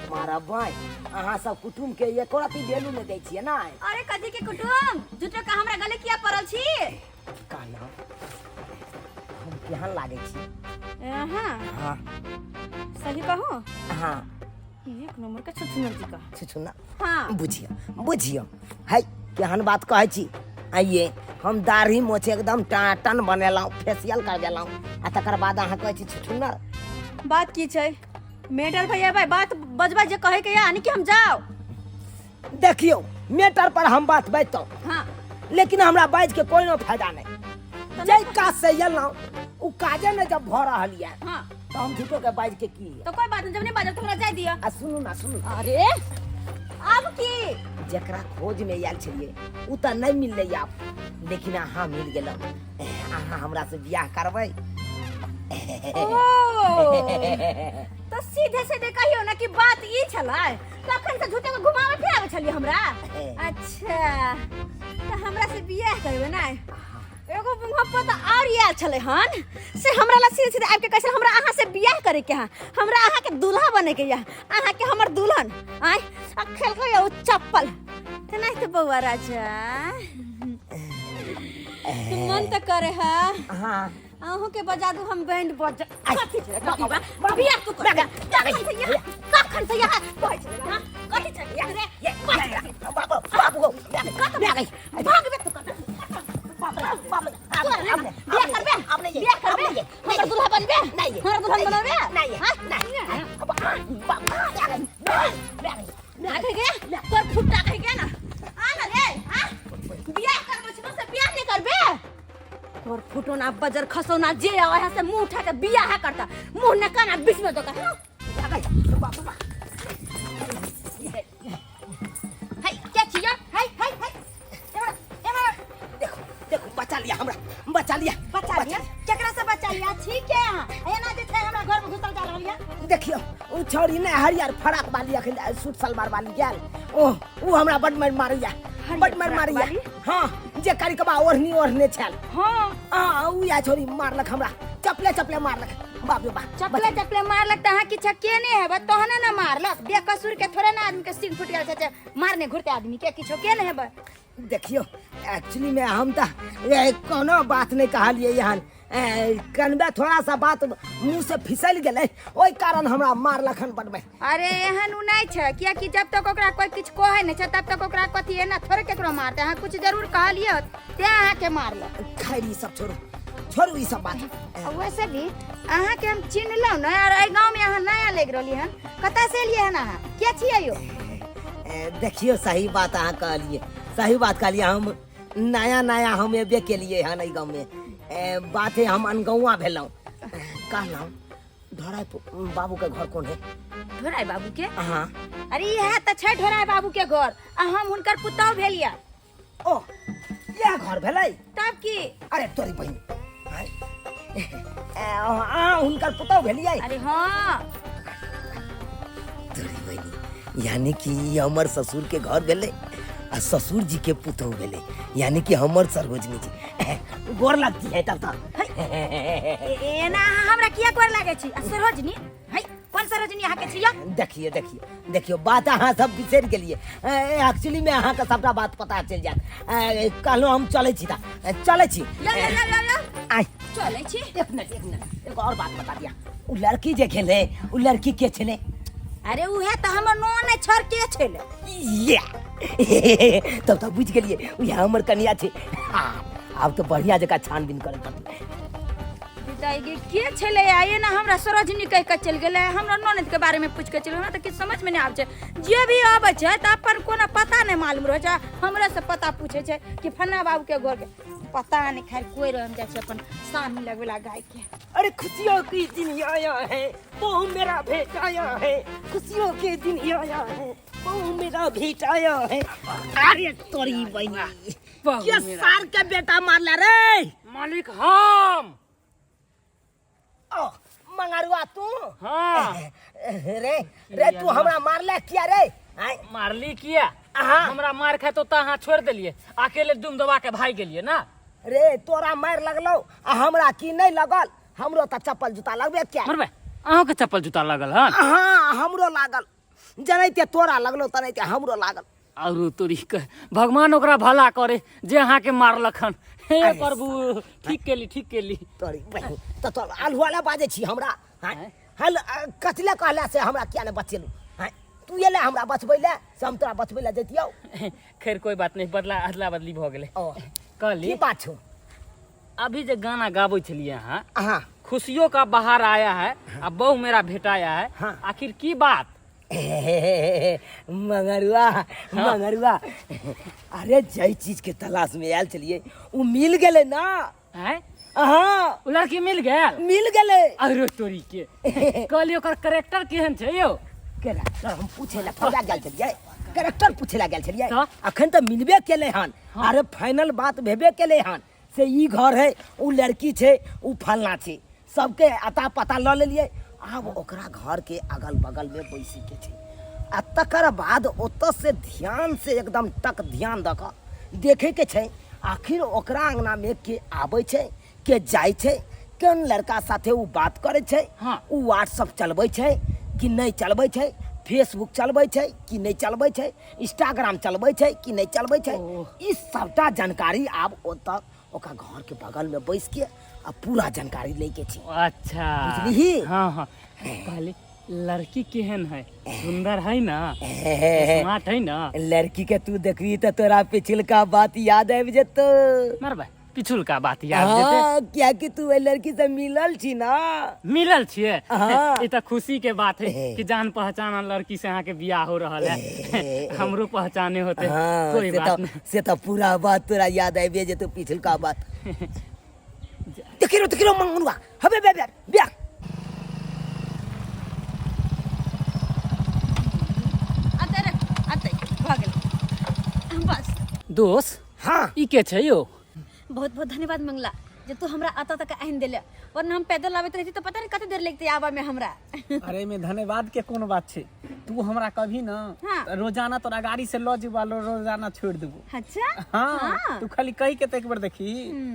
[SPEAKER 3] मारा बाय, अहाँ सब कुटुम्ब के एको रति वैल्यू नहि दै छियै ना।
[SPEAKER 1] अरे कथी के कुटुम्ब, झूठो के हमरा गले किया पड़ल छी?
[SPEAKER 3] कहलहुँ हम केहन लागै छी?
[SPEAKER 1] हाँ।
[SPEAKER 3] हाँ।
[SPEAKER 1] सही कहूँ?
[SPEAKER 3] हाँ।
[SPEAKER 1] एक नंबर के छुछुनर जी का।
[SPEAKER 3] छुछुनर?
[SPEAKER 1] हाँ।
[SPEAKER 3] बुझियौ बुझियौ, है केहन बात कहै छी? आइए हम दाढ़ी मोछ एकदम टाटन बनेलहुँ, फेसियल करबेलहुँ, आ तकर बाद अहाँ कहै छी छुछुनर।
[SPEAKER 1] बात की छै मेटर भैया? भाई बात बजबा जे कहे के यानी कि हम जाओ।
[SPEAKER 3] देखियौ, मेटर पर हम बात बाजतहुँ।
[SPEAKER 1] हाँ।
[SPEAKER 3] लेकिन हमरा बाजि के कोनो फायदा नहि, जाहि काज से एलहुँ ओ काजे नहि जब भऽ रहल यऽ
[SPEAKER 1] हाँ
[SPEAKER 3] तऽ हम झूठो के बाजि के की?
[SPEAKER 1] तो कोई बात नहीं, जब नहीं बाजब तो हमरा जाय दिअ।
[SPEAKER 3] आ सुनू ना, सुनू।
[SPEAKER 1] अरे अब की?
[SPEAKER 3] जकरा खोज में आयल छलियै ओ तऽ नहि मिललै आब, लेकिन अहाँ मिल गेलहुँ। अहाँ हमरा से बियाह करबै?
[SPEAKER 1] ओ तो सीधे सीधे कहियो ना कि बात ई छलै, तखन से झूठे के घुमावे फिरावे छलियै हमरा। अच्छा, तऽ हमरा से बियाह करबै ना? एगो मुहब्बत और आयल छलै हन से हमरा ला सीधे सीधे आबि के कहै छलै हमरा अहाँ से बियाह करे के है, हमरा अहाँ के दूल्हा बने के या, अहाँ के हमर दुल्हन आय। आ खेलकै ओ चप्पल तऽ नहीं तो बौआ राजा, मन तऽ करे है।
[SPEAKER 3] हाँ।
[SPEAKER 1] अहूँ के बजा दू हम बैंड बजा कथी छै कथी बा बियाह तू कर तखन से यहाँ तखन से यहाँ कहै छै हां कथी छै रे
[SPEAKER 6] बाबू बाबू गो
[SPEAKER 1] भागबे तू कर बियाह करबे बियाह करबे हमर दूल्हा बनबे हमर दुल्हन बनबे हां ना कह गया तोर फुट्टा कह गया ना आ ना रे हां बियाह करबो छी से बियाह नहीं करबे तोर फुटो ना बजर खसो ना जे आवे है से मुंह उठा के बियाह करता मुंह न काना बीच में दोका
[SPEAKER 4] हाय क्या चीज हाय हाय हाय एमरा एमरा
[SPEAKER 3] देखो देखो बचा लिया हमरा बचा लिया
[SPEAKER 4] बचा लिया केकरा से बचा लिया ठीक है अहाँ एना जे छै हमरा घर में घुसल जा रहल ये
[SPEAKER 3] देखियो उ छौड़ी ने हरियर फराक वाली अखन सूट सलवार वाली गेल ओ उ हमरा बड मार मारैया बड मार मारैया हाँ जे करिकबा ओढ़नी ओढ़ने छल
[SPEAKER 4] हां
[SPEAKER 3] आ उ या छौड़ी मारलक हमरा चपले चपले मारलक बाप रे बाप
[SPEAKER 4] चपले चपले मारलक त अहाँ किछु केने हेबै तहने ने मारलक बेकसूर के थोड़े ने आदमी के सिंह फुटि गेल छै जे मारने घुरते आदमी के किछु केने हेबै
[SPEAKER 3] देखियो एक्चुअली में हम त कोनो बात नहीं कहलिए यहाँ कनबे थोड़ा सा बात मुंह से फिसल गेलै ओहि कारण हमरा मारलक हन बड मारि।
[SPEAKER 4] अरे एहन उ नहि छै कियाकि जब तक ओकरा कोई किछु कहै नहि छै तब तक ओकरा कथी एना थोड़े केकरो मारतै अहाँ किछु जरूर कहलियै तें अहाँके मारलक
[SPEAKER 3] खैर ई सब छोड़ू छोड़ू ई सब बात
[SPEAKER 4] आ वैसे भी अहाँके हम चिन्हलहुँ ने और एहि गाँवमे अहाँ नया लागि रहली हन कतऽ से एलियै हन अहाँ के छियै यौ
[SPEAKER 3] देखियौ सही बात अहाँ कहलियै सही बात कहलियै हम नया नया हम एबे केलियै हन एहि गाँवमे बात है हम अनगौआ भेलहुँ कहलहुँ ढोराय बाबू के घर कोन है
[SPEAKER 4] ढोराय बाबू के
[SPEAKER 3] हाँ
[SPEAKER 4] अरे इएह तऽ छै ढोराय बाबू के घर आ हम हुनकर पुतहु भेलियै
[SPEAKER 3] ओ इएह घर भेलै
[SPEAKER 4] तब की
[SPEAKER 3] अरे तोरी बहिन अहाँ हुनकर पुतहु भेलियै
[SPEAKER 4] अरे हाँ
[SPEAKER 3] तोरी बहिनी यानी कि ई हमर ससुर के घर भेलै आ ससुर जी के पुतहु भेलै यानी कि हमर सरोजनी जी गोर लगती है तब तो
[SPEAKER 4] एना अहाँ हमरा किया गोर लागै छी आ सरोजनी है कोन सरोजनी अहाँके छी यौ
[SPEAKER 3] देखियो देखियो देखियो बात अहाँ सब बिसरि गेलियै एक्चुअली में अहाँके सबटा बात पता चलि जायत कहलहुँ हम चलै छी तऽ चलै छी
[SPEAKER 4] ल ल ल ल ल
[SPEAKER 3] आइ
[SPEAKER 4] चलै छी
[SPEAKER 3] एक मिनट एक मिनट एगो और बात बता दिया उ लड़की जे गेलै उ लड़की के छलै
[SPEAKER 4] अरे उहे तऽ हमर नोन छर के छलै
[SPEAKER 3] या तब तऽ बुझि गेलियै उएह हमर कनिया छै हाँ, आब तऽ बढ़िया जकाँ छानबीन करे पड़तै
[SPEAKER 4] दाई के छलै आ एना हमरा सरोजनी कहि कऽ चलि गेलै हमरा ननद के बारे में पूछि कऽ चलि गेलै हमरा तऽ किछु समझ में नहि आबै छै जे भी अबै छै तऽ अपन कोनो पता नहि मालूम रहै छै हमरे से पता पूछै छै कि फन्ना बाबू के घर के पता नहि खैर कोइ रह हम जाइ छै अपन सानी लगबेला गाय के
[SPEAKER 3] अरे खुशियों के दिन आया है वो मेरा भेट आया है खुशियों के दिन आया है वो मेरा भेट आया है अरे तोरी बहिनी के सार के बेटा मारला रे
[SPEAKER 2] मालिक हम
[SPEAKER 3] ओ मंगरुआ तू
[SPEAKER 2] हाँ
[SPEAKER 3] रे रे तू हमरा मारला किया रे आय
[SPEAKER 2] मारली किया
[SPEAKER 3] हाँ।
[SPEAKER 2] हमरा मार खाए तो अहाँ छोड़ देलिए अकेले दुम दबा के भाग गेलिए ना
[SPEAKER 3] रे तोरा मार लगलो आ हमरा की नहीं लगल हमरो तऽ चप्पल जूता लगबे किया
[SPEAKER 2] मरबे अहाँके चप्पल जूता लागल हन
[SPEAKER 3] हाँ हमरो लागल जनैते तोरा लगलो तनैते हमरो लागल
[SPEAKER 2] आरो तोरी के भगवान ओकरा भला करे जे अहाँके मारलक हन हे
[SPEAKER 3] अरे
[SPEAKER 2] प्रभु ठीक केली ठीक केली
[SPEAKER 3] तोरी बहिन तऽ तोर आल्हुआ बाजै छी हमरा हाँ हल कथी लए कहला से हमरा किया नहि बचेलू हाँ तू एले हमरा बचबै लए से हम तोरा बचबै लए जैतियौ
[SPEAKER 2] खैर कोई बात नहीं बदला अदला बदली भऽ गेलै
[SPEAKER 3] ओ
[SPEAKER 2] कहली
[SPEAKER 3] की बात छौ
[SPEAKER 2] अभी जे गाना गाबै छलियै अहाँ
[SPEAKER 3] हाँ
[SPEAKER 2] खुशियों का बाहर आया है आ बहु मेरा भेटाया है
[SPEAKER 3] हाँ।
[SPEAKER 2] आखिर की बात
[SPEAKER 3] मंगरुआ मंगरुआ अरे जै चीज के तलाश में आयल छलियै उ मिल गेलै ना
[SPEAKER 2] हैं
[SPEAKER 3] हाँ
[SPEAKER 2] उ लड़की मिल गेल
[SPEAKER 3] मिल गेलै
[SPEAKER 2] अरे तोरी के कहली ओकर करेक्टर केहन छै यौ
[SPEAKER 3] केना सर हम पूछे ला फौजा गेल छलियै करेक्टर पूछे ला गेल छलियै
[SPEAKER 2] तऽ?
[SPEAKER 3] अखन तऽ मिलबे केलै हन अरे फाइनल बात भेबे केलै हन से ई घर है उ लड़की छै उ फलना छै सबके अता पता लऽ लेलियै आब ओकरा घर के अगल बगल में बैसी के छै आ तकर बाद ओतऽ से ध्यान से एकदम टक ध्यान दऽ कऽ देखे के छै आखिर ओकरा अंगना में के आबै छै के जाइ छै कोन लड़का साथे उ बात करै छै
[SPEAKER 2] हाँ।
[SPEAKER 3] उ व्हाट्सअप चलबै छै कि नहि चलबै छै फेसबुक चलबै छै कि नहि चलबै छै इंस्टाग्राम चलबै छै कि नहि चलबै छै
[SPEAKER 2] ओ।
[SPEAKER 3] ई सबटा जानकारी आब ओतऽ ओकरा घरके बगलमे बैसके आ आ पूरा जानकारी लै के छै।
[SPEAKER 2] अच्छा।
[SPEAKER 3] बुझलिही?
[SPEAKER 2] हाँ हाँ, कहली लड़की केहन है? सुंदर है ना, स्मार्ट है ना?
[SPEAKER 3] लड़की के तू देखबी तऽ तोरा पिछुलका बात याद आबि जेतौ।
[SPEAKER 2] मरबै पिछुलका बात याद जेतै?
[SPEAKER 3] हाँ, कियाकि तू ओहि लड़की से मिलल छी ना।
[SPEAKER 2] मिलल छियै?
[SPEAKER 3] हाँ।
[SPEAKER 2] ई तऽ खुशी के बात है कि जान पहचान लड़की से अहाँ के बियाह हो रहल है, हमरो पहचाने होते।
[SPEAKER 3] हाँ,
[SPEAKER 2] कोई
[SPEAKER 3] से
[SPEAKER 2] बात
[SPEAKER 3] तऽ
[SPEAKER 2] नहीं।
[SPEAKER 3] से तऽ पूरा बात तोरा याद आबि जेतौ पिछुलका बात। देखिरो देखिरो मंगनुआ हबे बे बे बे।
[SPEAKER 1] अतै रख, अतै भऽ गेल बस।
[SPEAKER 2] दोस।
[SPEAKER 3] हाँ।
[SPEAKER 2] ई के छै यौ?
[SPEAKER 1] बहुत बहुत धन्यवाद मंगला जे तू हमरा अतऽ तक आनि देले, वरना हम पैदल आबैत रहती तऽ पता नहीं कते देर लगते आबऽ में हमरा।
[SPEAKER 9] अरे में धन्यवाद के कोन बात छै, तू हमरा कभी ना
[SPEAKER 1] हाँ।
[SPEAKER 9] त रोजाना तोरा गाड़ी से ल जेबो आ रोजाना छोड़ देबो।
[SPEAKER 1] अच्छा।
[SPEAKER 9] हाँ,
[SPEAKER 1] हाँ।
[SPEAKER 9] तू खाली कही के त एक बार देखी,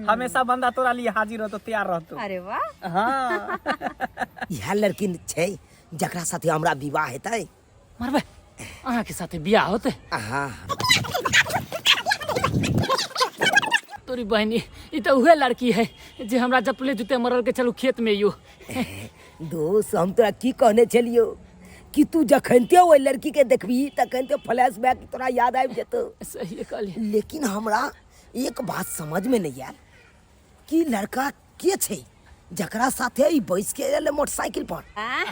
[SPEAKER 9] हमेशा बंदा तोरा लिए हाजिर रहतो, तैयार रहतो।
[SPEAKER 1] अरे वाह।
[SPEAKER 9] हाँ।
[SPEAKER 3] इएह लड़की छै जकरा साथे हमरा विवाह हेतै।
[SPEAKER 2] मरबै अहाँ के साथे बियाह होते?
[SPEAKER 3] हाँ।
[SPEAKER 2] तोरी बहनी, ई तऽ उहे लड़की है जे हमरा जपले जूते मरल के चलू खेत में यो।
[SPEAKER 3] दोस्त, हम तोरा की कहने छलियौ कि तू जखनते ओहि लड़की के देखबी तखनते फ्लैश बैक तोरा याद आबि जेतौ।
[SPEAKER 2] सही कहली।
[SPEAKER 3] लेकिन हमरा एक बात समझ में नहीं आयल कि लड़का के छै जकरा साथे ई बैस के एलै मोटरसाइकिल पर।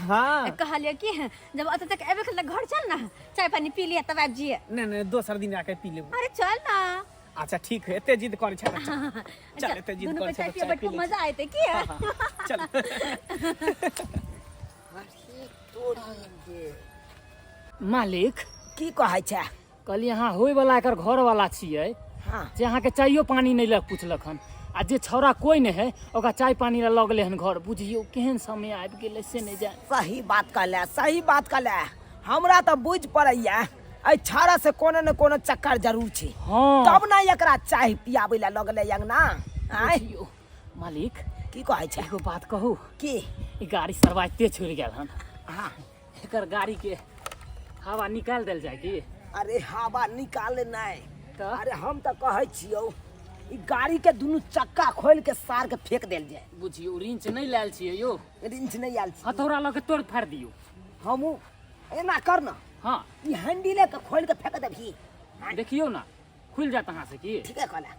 [SPEAKER 9] हाँ।
[SPEAKER 1] कहलियै कि जब अतऽ तक एबे केलऽ घर चल ना, चाय पानी पी लिअ तब आबि जिए।
[SPEAKER 9] नहीं नहीं, दोसर दिन आके पी लेबो।
[SPEAKER 1] अरे चल ना।
[SPEAKER 9] अच्छा ठीक है, एते जिद करे छै त चल। चल, एते जिद
[SPEAKER 1] दुनू
[SPEAKER 9] करे
[SPEAKER 1] के चाय
[SPEAKER 9] छै त
[SPEAKER 1] पिए
[SPEAKER 9] चाय पी
[SPEAKER 1] बैठो,
[SPEAKER 9] लै।
[SPEAKER 1] मजा आएते की।
[SPEAKER 9] चल।
[SPEAKER 2] मालिक।
[SPEAKER 3] की कहै छै?
[SPEAKER 2] कहलियै अहाँ होय वाला एकर घर वाला छियै।
[SPEAKER 3] हाँ।
[SPEAKER 2] जे अहाँके चाइयो पानी नहीं लग पूछलक हन, आ जे छौड़ा कोई नहीं है ओकरा चाय पानी ला लगले हन घर। बुझियौ केहन समय आबि गेलै से नहीं जान।
[SPEAKER 3] सही बात कहले, सही बात कहले। हमरा तऽ बुझि पड़ैया एहि छौड़ा से कोनो ने कोनो चक्कर जरूर छै।
[SPEAKER 2] हाँ।
[SPEAKER 3] तब ना एकरा चाय पियाबै ला लगले अंगना। आँय?
[SPEAKER 2] बुझियौ मालिक।
[SPEAKER 3] की कहै छै?
[SPEAKER 2] एगो बात कहू?
[SPEAKER 3] की?
[SPEAKER 2] ई गाड़ी सरवाइते छोड़ि गेल हन।
[SPEAKER 3] हाँ।
[SPEAKER 2] एकर गाड़ी के हवा निकाल देल जाय की?
[SPEAKER 3] अरे हवा निकाले नहीं।
[SPEAKER 2] तऽ?
[SPEAKER 3] अरे हम तऽ कहै छियौ ई गाड़ी के दुनू चक्का खोल के सार के फेंक देल जाय।
[SPEAKER 2] बुझियौ रिंच नहीं लायल छियै यौ।
[SPEAKER 3] रिंच नहीं आयल छी।
[SPEAKER 2] हथौड़ा लऽ के तोड़ फाड़ दियौ।
[SPEAKER 3] हमहूँ एना कर ना।
[SPEAKER 2] हाँ।
[SPEAKER 3] ई हैंडिले के खोल के फेंक देबही।
[SPEAKER 2] देखियौ ना खुलि जायत अहाँ से की।
[SPEAKER 3] ठीके कहला।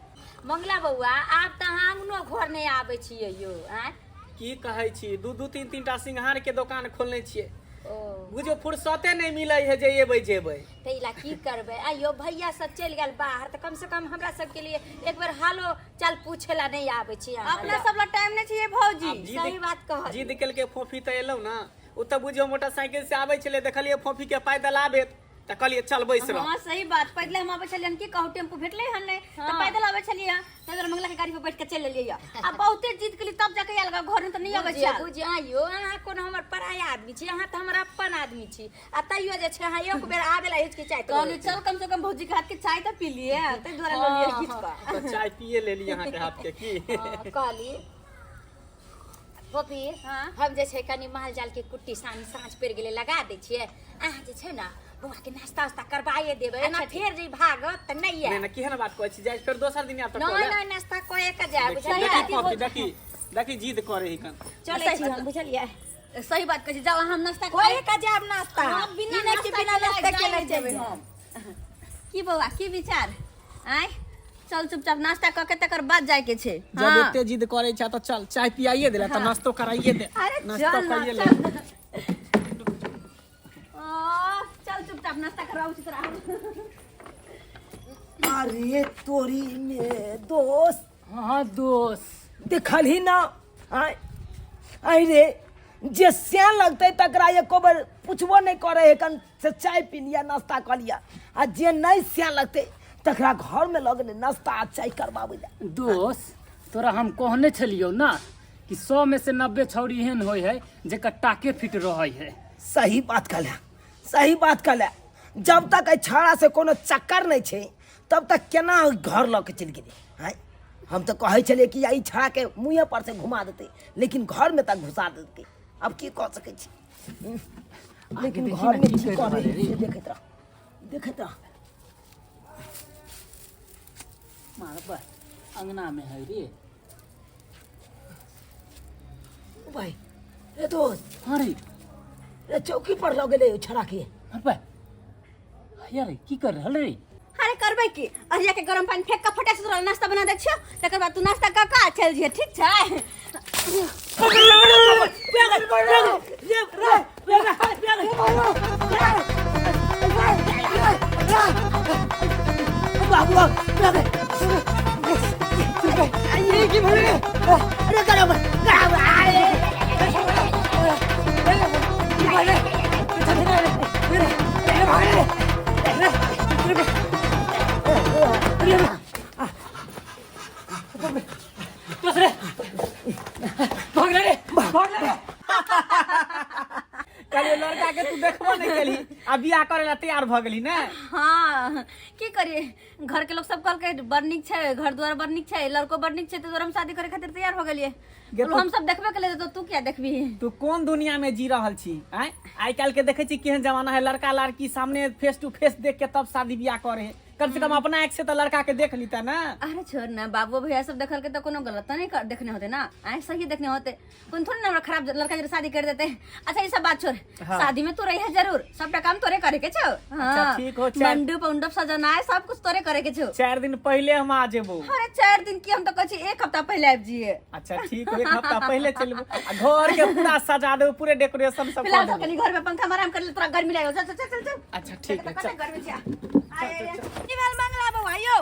[SPEAKER 5] मंगला बौआ, आब तऽ अहाँ अंगनो घर नहि आबै छियै यौ। आँय?
[SPEAKER 9] की कहै छी, दू दू तीन तीन टा सिंघार के दोकान खोलने छियै,
[SPEAKER 5] ओ
[SPEAKER 9] बुझियौ फुर्सते नहीं मिलै है जे एबै जेबै।
[SPEAKER 5] ताहि ला की करबै? आइयो भैया सब चलि गेल बाहर तऽ कम से कम हमरा सबके लिए एक बेर हालो चाल पूछे ला नहीं आबै छी अहाँ।
[SPEAKER 1] अपना सब ला टाइम नहीं चाहिए भौजी।
[SPEAKER 9] आब जिद-
[SPEAKER 5] सही बात कहलियै।
[SPEAKER 9] जिद केलकै फोफी तऽ एलहुँ ना, ओ तऽ बुझियौ मोटरसाइकिल से आबै छलै, देखलियै फोफी के पैदल आबैत तऽ कहलियै चल बैस रह।
[SPEAKER 1] हाँ सही बात, पैदले हम आबै छलियै हन, की कहू टेम्पू भेटलै हन नहि तऽ पैदल आबै छलियै हन, तै दुआरे मंगला के गाड़ी पर बैठ के चलि एलियै। आ बहुते जिद केली तब जाके आयल, घर में तऽ नहि अबै
[SPEAKER 5] बुझियौ
[SPEAKER 1] छल।
[SPEAKER 5] बुझियौ, आइयो अहाँ कोनो हमर पराया आदमी छी, अहाँ तऽ हमर अपन आदमी छी, आ तैयो जे छै अहाँ एक बेर आबे ला हिचकिचाइत रहै
[SPEAKER 1] कहलियै
[SPEAKER 5] छी।
[SPEAKER 1] चल कम से कम भौजी के हाथ के चाय तऽ पी लिए, ताहि दुआरे लऽ लियै खींच कऽ।
[SPEAKER 9] तऽ चाय पिए लेली अहाँके हाथ के की।
[SPEAKER 5] हाँ, कहली गोपी,
[SPEAKER 1] हाँ?
[SPEAKER 5] हम जे छै कनी माल जाल के कुट्टी सानी साँझ पड़ि गेलै लगा दै छियै, अहाँ जे छै ना बौआ के नाश्ता उस्ता करवाए देबै, एना फेर जे भागत तऽ नहि
[SPEAKER 9] नहीं
[SPEAKER 5] आयत।
[SPEAKER 9] नहीं, केहन बात कहै छी, जाइ फेर दोसर दिन आयब तऽ
[SPEAKER 5] नहि
[SPEAKER 9] कहबै।
[SPEAKER 5] नहि, नाश्ता कए के जायब,
[SPEAKER 9] देखी
[SPEAKER 5] बुझलियै?
[SPEAKER 9] देखी फोफी, देखी देखी जिद करे ही कन।
[SPEAKER 5] चलै छी हम, बुझलियै?
[SPEAKER 1] सही बात कहै छी, जाउ हम नाश्ता
[SPEAKER 4] कए के जायब नाश्ता।
[SPEAKER 1] हाँ, बिना
[SPEAKER 4] ई नहि कि
[SPEAKER 1] नाश्ता
[SPEAKER 4] बिना
[SPEAKER 1] केले
[SPEAKER 4] नाश्ता
[SPEAKER 1] जाइ
[SPEAKER 4] केने
[SPEAKER 1] नहि देबै
[SPEAKER 4] चलि
[SPEAKER 1] हम। की बौआ की विचार? आँय चल चुपचाप नाश्ता कऽ के तकर बाद जाय के छै।
[SPEAKER 9] जब
[SPEAKER 1] हाँ।
[SPEAKER 9] एते जिद करे छै तऽ चल चाय पियाइए देला तऽ नाश्तो कराइए दे।
[SPEAKER 1] अरे
[SPEAKER 9] नाश्तो
[SPEAKER 1] चल ना,
[SPEAKER 9] करिए ले।
[SPEAKER 1] चल। ओ, चल चुपचाप नाश्ता करवाऊ छी तोरा हम।
[SPEAKER 3] अरे तोरी में दोस्त।
[SPEAKER 2] हाँ दोस्त।
[SPEAKER 3] देखलही ना? आँय आँय रे, जे सियान लगतै तकरा एको बेर पुछबो नहीं करे है कन से चाय पी लिया नाश्ता कऽ लिया, आ जे नहीं सियान लगतै तकरा घर में लऽ गेलै नाश्ता आ चाय करबाबै लए।
[SPEAKER 2] दोस्त तोरा हम कहने छलियौ ना कि 100 में से 90 छौड़ी एहन होइ है जेकर टाके फिट रहै है।
[SPEAKER 3] सही बात कहले, सही बात कहले। जब तक एहि छौड़ा से कोनो चक्कर नहीं छै तब तक केना घर लऽ के चलि गेलै। आँय हम तऽ कहै छलियै कि ई छौड़ा के मुँहे पर से घुमा देतै, लेकिन घर में तक घुसा देलकै। अब की कऽ सकै छी, लेकिन
[SPEAKER 2] देखी
[SPEAKER 3] घर
[SPEAKER 2] ना
[SPEAKER 3] में
[SPEAKER 2] की
[SPEAKER 3] की
[SPEAKER 2] करि
[SPEAKER 3] करै
[SPEAKER 2] रहल है रे।
[SPEAKER 3] से देखैत रह, देखैत रह।
[SPEAKER 2] मारबा अंगना में है रे।
[SPEAKER 6] भाई रे दोस्त।
[SPEAKER 2] हाँ रे।
[SPEAKER 6] रे चौकी पर लग गेलै छड़ा के।
[SPEAKER 2] अरे यार की कर रहल रे?
[SPEAKER 1] अरे करबै की, अरिया के गरम पानी फेंक के फटा से तोरा नाश्ता बना दै छियौ, तकर बाद तू नाश्ता कऽ कऽ चलि जइहे, ठीक छै?
[SPEAKER 2] बस रे, भाग रे, भाग रे।
[SPEAKER 9] कहलियै लड़का के तू देखबो नहीं केलही आ बियाह करे ला तैयार भ गेली ने।
[SPEAKER 1] हाँ की करिए, घर के लोग सब कहलकै बड़ नीक छै, घर द्वार बड़ नीक छै, लड़को बड़ नीक छै, तऽ हम शादी करे खातिर तैयार हो गेलियै। हम सब देखबे केलियै तऽ तू किया देखबही?
[SPEAKER 9] तू कोन दुनिया में जी रहल छी आँय? आइ काल्हि के देखै छी केहन जमाना है, लड़का लड़की सामने फेस टू फेस देख के तब शादी बियाह करे है। कम से कम अपना आँख से तो लड़का के देख लीता ना।
[SPEAKER 1] अरे छोड़ ना, बाबू भैया सब देखल के तो कोनो गलत तो नहीं देखने होते ना, आँख सही देखने होते, कोन थोड़ी ना हमरा खराब लड़का जरा शादी कर देते। अच्छा ये सब बात छोड़,
[SPEAKER 9] हाँ।
[SPEAKER 1] शादी में तू रही है जरूर, सबटा काम तोरे करे के छौ। हाँ।
[SPEAKER 9] अच्छा, ठीक हो, चार-
[SPEAKER 1] मंडप उंडप सजाना है, सब कुछ तोरे करे के छौ।
[SPEAKER 9] 4 दिन पहले हम आ जेबो।
[SPEAKER 1] अरे 4 दिन की, हम तो कहै छी 1 हफ्ता पहले आबि जिए।
[SPEAKER 9] अच्छा ठीक हो, 1 हफ्ता पहले चलबो, आ घर के पूरा सजा देबो, पूरे डेकोरेशन सब
[SPEAKER 1] फिलहाल
[SPEAKER 9] कर
[SPEAKER 1] तो
[SPEAKER 9] देबो।
[SPEAKER 1] कनी घर में पंखा में आराम कर ले, तोरा गर्मी लागल। चल चल चल चल।
[SPEAKER 9] अच्छा ठीक है,
[SPEAKER 1] कते
[SPEAKER 9] चल।
[SPEAKER 1] गर्मी छै। आय, आय, आय।
[SPEAKER 4] की भेल मंगला बौआ यौ,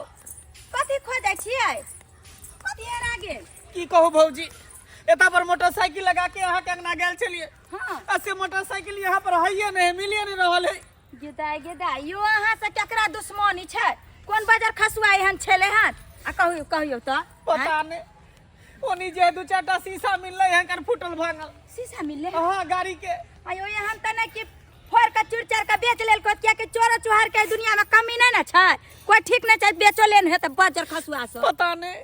[SPEAKER 4] कथी खोजै छियै? कथी हेरा गेल?
[SPEAKER 9] की कहू भौजी, एता पर मोटरसाइकिल लगा के अहाँ के अंगना गेल छलियै।
[SPEAKER 4] हाँ।
[SPEAKER 9] आ से मोटरसाइकिल यहाँ पर हइये नहीं, मिलिए नहीं रहल है।
[SPEAKER 4] गेदाय गेदाय यो अहाँ से केकरा दुश्मनी छै? कोन बाजार खसुआ एहन छलै हन? आ कहियो कहियो तऽ
[SPEAKER 9] पता नहीं, ओनी जे 2 4टा शीशा मिललै हन कर फूटल भांगल।
[SPEAKER 4] शीशा मिललै?
[SPEAKER 9] हाँ गाड़ी के।
[SPEAKER 4] आयो एहन तऽ नहि कि फोड़ के चूर चार के बेच लेलको, कियाकि चोरो चुहार के दुनिया में कमी नहीं ना छै, कोई ठीक नहीं छै, बेचो लेन है तऽ बाजार खसुआ सब।
[SPEAKER 9] पता नहीं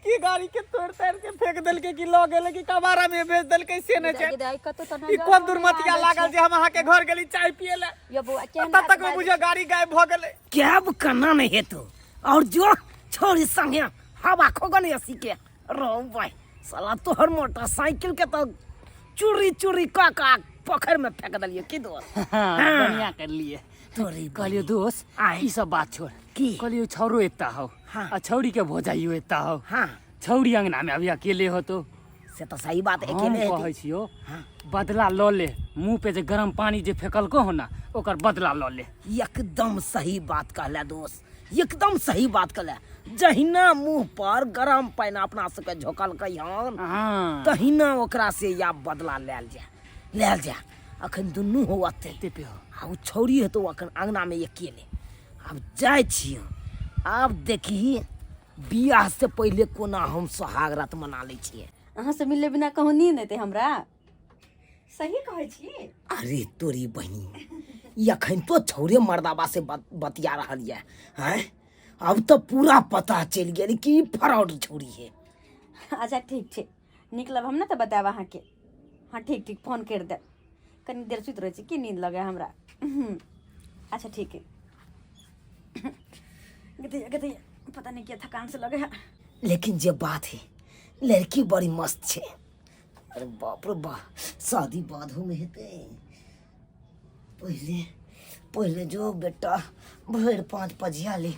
[SPEAKER 9] की गाड़ी के तोड़ ताड़ के फेंक देलकै कि लऽ गेलै कि कबाड़ा में बेच देलकै से नहि छै।
[SPEAKER 4] दाइ, कतौ तऽ
[SPEAKER 9] ई कोन दुर्मतिया लागल जे हम अहाँ के घर गेली चाय पिए ला,
[SPEAKER 4] यो बौआ, केहन
[SPEAKER 9] तब तक
[SPEAKER 4] बात
[SPEAKER 9] में बुझियौ गाड़ी गायब भऽ गेलै।
[SPEAKER 3] कैब केना नहि हेतौ, और जो छोड़ी संगे हवा खोगन एसी के रहो भाई, साला तोहर मोटरसाइकिल के तो चूरी चूरी कऽ कऽ पोखरि में फेंक देलियै की दोस्त?
[SPEAKER 2] हाँ, बढ़िया कर लिए।
[SPEAKER 3] तोरी
[SPEAKER 2] कहलियो दोस्त,
[SPEAKER 3] आय।
[SPEAKER 2] ई सब बात छोड़।
[SPEAKER 3] की?
[SPEAKER 2] कहलियो छौरो एता हो।
[SPEAKER 3] हाँ।
[SPEAKER 2] आ छौरी के भोजाइयो एता हो।
[SPEAKER 3] हाँ।
[SPEAKER 2] छौरी अंगना में अभी अकेले हो तो।
[SPEAKER 6] से तो सही बात,
[SPEAKER 2] हम
[SPEAKER 6] अकेले हेतै।
[SPEAKER 2] कहै छियो,
[SPEAKER 3] हाँ।
[SPEAKER 2] बदला ल ले, मुंह पे जे गरम पानी जे फेकलको हो ना, ओकर बदला ल ले।
[SPEAKER 3] एकदम सही बात कहला दोस्त, एकदम सही बात कहला। जहिना मुंह पर गरम पानि अपना सबके झोकलकै हन,
[SPEAKER 2] हाँ।
[SPEAKER 3] तहिना ओकरा से या बदला लेल जाय, लेल जाय। अखन दुनू हो अते।
[SPEAKER 2] एते पे हो।
[SPEAKER 3] आ उ छौरी हेतौ अखन अंगना में अकेले। आब जाइ छियै, आब देखही बियाह से पहिले कोना हम सोहाग रात मना लै छियै।
[SPEAKER 1] अहाँ से मिलले बिना कहूँ नींद एतै हमरा? सही कहै छी?
[SPEAKER 3] अरे तोरी बहिन, ई अखन तो छौरे मर्दाबा से बतिया रहल ये, हैं? अब तो पूरा पता चलि गेल कि ई फ्रॉड छौरी है।
[SPEAKER 1] अच्छा ठीक छै, निकलब हम ने तऽ बतायब अहाँके। हाँ ठीक ठीक, फोन करि देब। कनी देर सुति रहै छी की नींद लगै हमरा। अच्छा ठीक है। गदैया गदैया, पता नहीं क्या थकान से लगे है।
[SPEAKER 3] लेकिन जे बात है, लड़की बड़ी मस्त छै। अरे बाप रे बाप, शादी बादो में हेतै। पहिले पहिले जो बेटा भरि 5 पजिया ले।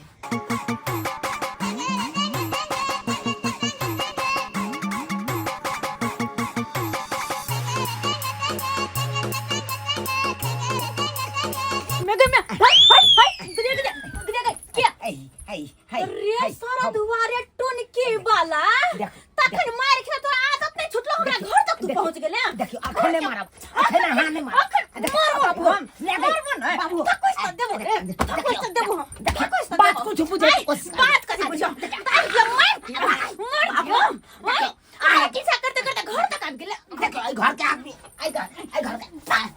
[SPEAKER 1] मैं गई, मैं हाय हाय हाय, दुनिया गई, दुनिया गई, क्या?
[SPEAKER 3] हाय, हाय, हाय,
[SPEAKER 1] अरे
[SPEAKER 3] हाय,
[SPEAKER 1] सारा
[SPEAKER 3] हम-
[SPEAKER 1] दुआरे टुनकी वाला।
[SPEAKER 3] देख,
[SPEAKER 1] तखन मार के तोरा आदत नहीं छुटलो, हमरा घर तक तू पहुंच गेले।
[SPEAKER 3] देखियो, अखन नहि मारब, अखन अहाँ नहि मारब।
[SPEAKER 1] अखन मारबो,
[SPEAKER 3] बाबू, हम ले गए।
[SPEAKER 1] मारबो नहि।
[SPEAKER 3] बाबू,
[SPEAKER 1] थकुस तऽ देबो रे, थकुस तऽ देबो हम, थकुस तऽ
[SPEAKER 3] बात
[SPEAKER 1] देबो।
[SPEAKER 3] कुछ बुझै
[SPEAKER 1] आइ, बात कथी बुझौ? आइ, ये मार, मार बाबू, मार। आइ, पीछा करते करते घर तक आबि गेले।
[SPEAKER 3] देखियो, एहि घर के आदमी, एहि घर, एहि घर के,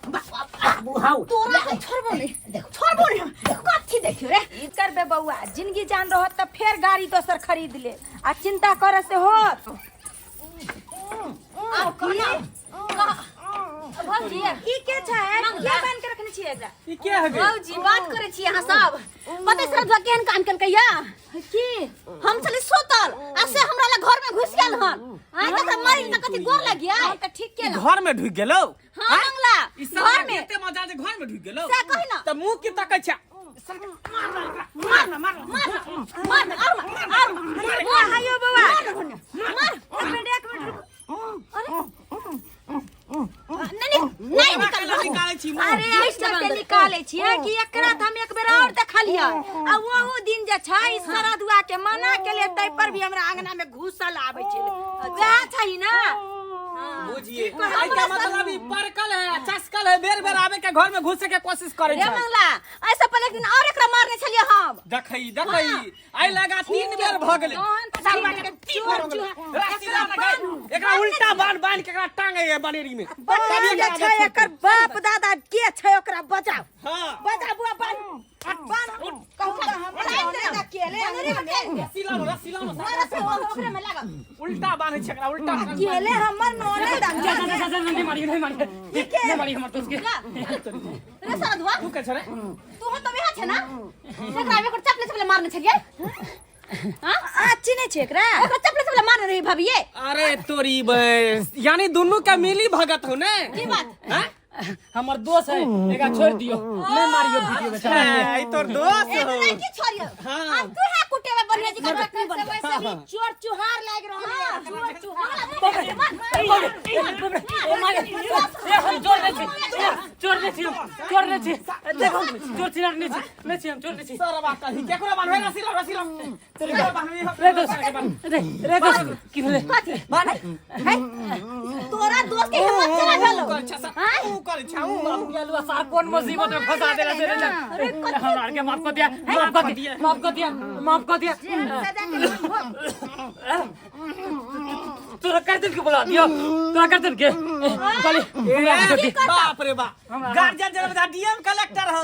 [SPEAKER 3] बाबू, हाउ।
[SPEAKER 1] तोरा हम छोड़बो नहि,
[SPEAKER 3] देखो।
[SPEAKER 1] छोड़बो नहि हम। कथी देखियो रे?
[SPEAKER 4] की करबे बौआ, जिंदगी जान रहत तऽ फेर गाड़ी दोसर खरीद ले, आ चिंता करे से होत।
[SPEAKER 1] आब कहना, कह। भौजी
[SPEAKER 4] ई के छै के बांध के रखने छियै एकरा
[SPEAKER 9] ई के है गे
[SPEAKER 1] भौजी बात करै छी अहाँ सब पता श्रद्धा केहन काम केलकै या
[SPEAKER 4] की
[SPEAKER 1] हम छली सुतल आ से हमरा लग घर में घुस गेल हन आइ तक मरी त कथी गोर लगिया
[SPEAKER 4] हम तऽ ठीक
[SPEAKER 9] ई
[SPEAKER 4] केलहुँ
[SPEAKER 9] घर में ढुक गेलो
[SPEAKER 1] हां मंगला
[SPEAKER 9] ई सब
[SPEAKER 1] घर में
[SPEAKER 9] एते मजा जे घर में ढुक गेलो
[SPEAKER 1] से कही ना
[SPEAKER 9] त मुंह की तकै छै
[SPEAKER 1] मार मार मार मार और मार और मार
[SPEAKER 4] आयो बौआ
[SPEAKER 1] मार
[SPEAKER 4] एक मिनट एक मिनट रुकू।
[SPEAKER 1] नहीं नहीं निकल
[SPEAKER 9] निकालै छी मुंह
[SPEAKER 4] अरे ऐसा के निकाले छियै कि एकरा तऽ हम एक बेर और देखलियै आ ओहू दिन जे छै ई सरदुआ के मना के लिए तै पर भी हमरा अंगना में घुसल आबै छै वएह छै ना
[SPEAKER 9] बुझिए आई का मतलब ई परकल है चस्कल है बेर बेर आवे के घर में घुसे के कोशिश करे
[SPEAKER 1] रे
[SPEAKER 9] छै
[SPEAKER 1] मंगला ऐसे पहले एक दिन और एकरा मारने छलियै हम
[SPEAKER 9] देखई देखई आई लगा तीन बेर भ गेलै सालबा के तीन बेर हो गेलै रस्सी ला गई एकरा उल्टा बांध बांध के एकरा टांगे है बनेरी में
[SPEAKER 4] बच्चा जे छै एकर बाप दादा के छै ओकरा बचाओ
[SPEAKER 9] हां
[SPEAKER 4] बचा बुआ बांध बांध कहू तऽ हमरा दादा के ले अंगना में
[SPEAKER 9] रस्सी लानो रस्सी लानो
[SPEAKER 1] मारा से ओकरे में लागल
[SPEAKER 9] उल्टा बांधे छै एकरा उल्टा
[SPEAKER 4] केले हमर नोने दादा
[SPEAKER 2] जा जा जा नहीं मारियो नहीं मारियो नहीं मारियो हमर दोस्त के
[SPEAKER 1] रे सरदुआ
[SPEAKER 9] तू के छै रे
[SPEAKER 1] तू हो तो यहाँ छै ना एकरा एकर चपले चपले मारने छलियै हां
[SPEAKER 4] आ चिन्है छै एकरा
[SPEAKER 1] एकरा चपले चपले मारने रही भाभिये
[SPEAKER 9] अरे तोरी बस यानी दोनों का मिली भगत हो ने
[SPEAKER 1] की बात
[SPEAKER 9] हैं
[SPEAKER 2] हमर दोस्त है एकरा छोड़ दियो नहीं मारियो वीडियो बेचारा के
[SPEAKER 9] ई तोर दोस्त हो
[SPEAKER 1] एकरा की छोड़ियो
[SPEAKER 9] हाँ।
[SPEAKER 1] आ तू है कुटे में बढ़िया जी का चटनी बन
[SPEAKER 4] वैसे भी चोर चुहार लाग रहल है चोर चुहार
[SPEAKER 2] ए हम चोर नहीं छी चोर नहीं छी हम चोर नहीं छी देखो चोर छी नहीं छी नहीं छी हम चोर नहीं छी
[SPEAKER 9] सरबा कही केकरो बान्हबे रस्सी लाओ रस्सी लाओ केकरो बान्हबे
[SPEAKER 2] रे दोस्त रे रे दोस्त की भेलै
[SPEAKER 1] तोरा दोस्त के हिम्मत केना भेलो
[SPEAKER 9] ऊ कर छा ऊ
[SPEAKER 2] बाप के अलुआ सार कोन मुसीबत में फंसा देला से रे हमरा के माफ कर दिया माफ कर दिया माफ कर दिया माफ कर दिया तोरा कर दिल के बोला दियो तोरा कर दिल के चल
[SPEAKER 9] बाप रे बाप गार्जियन जब डीएम कलेक्टर हो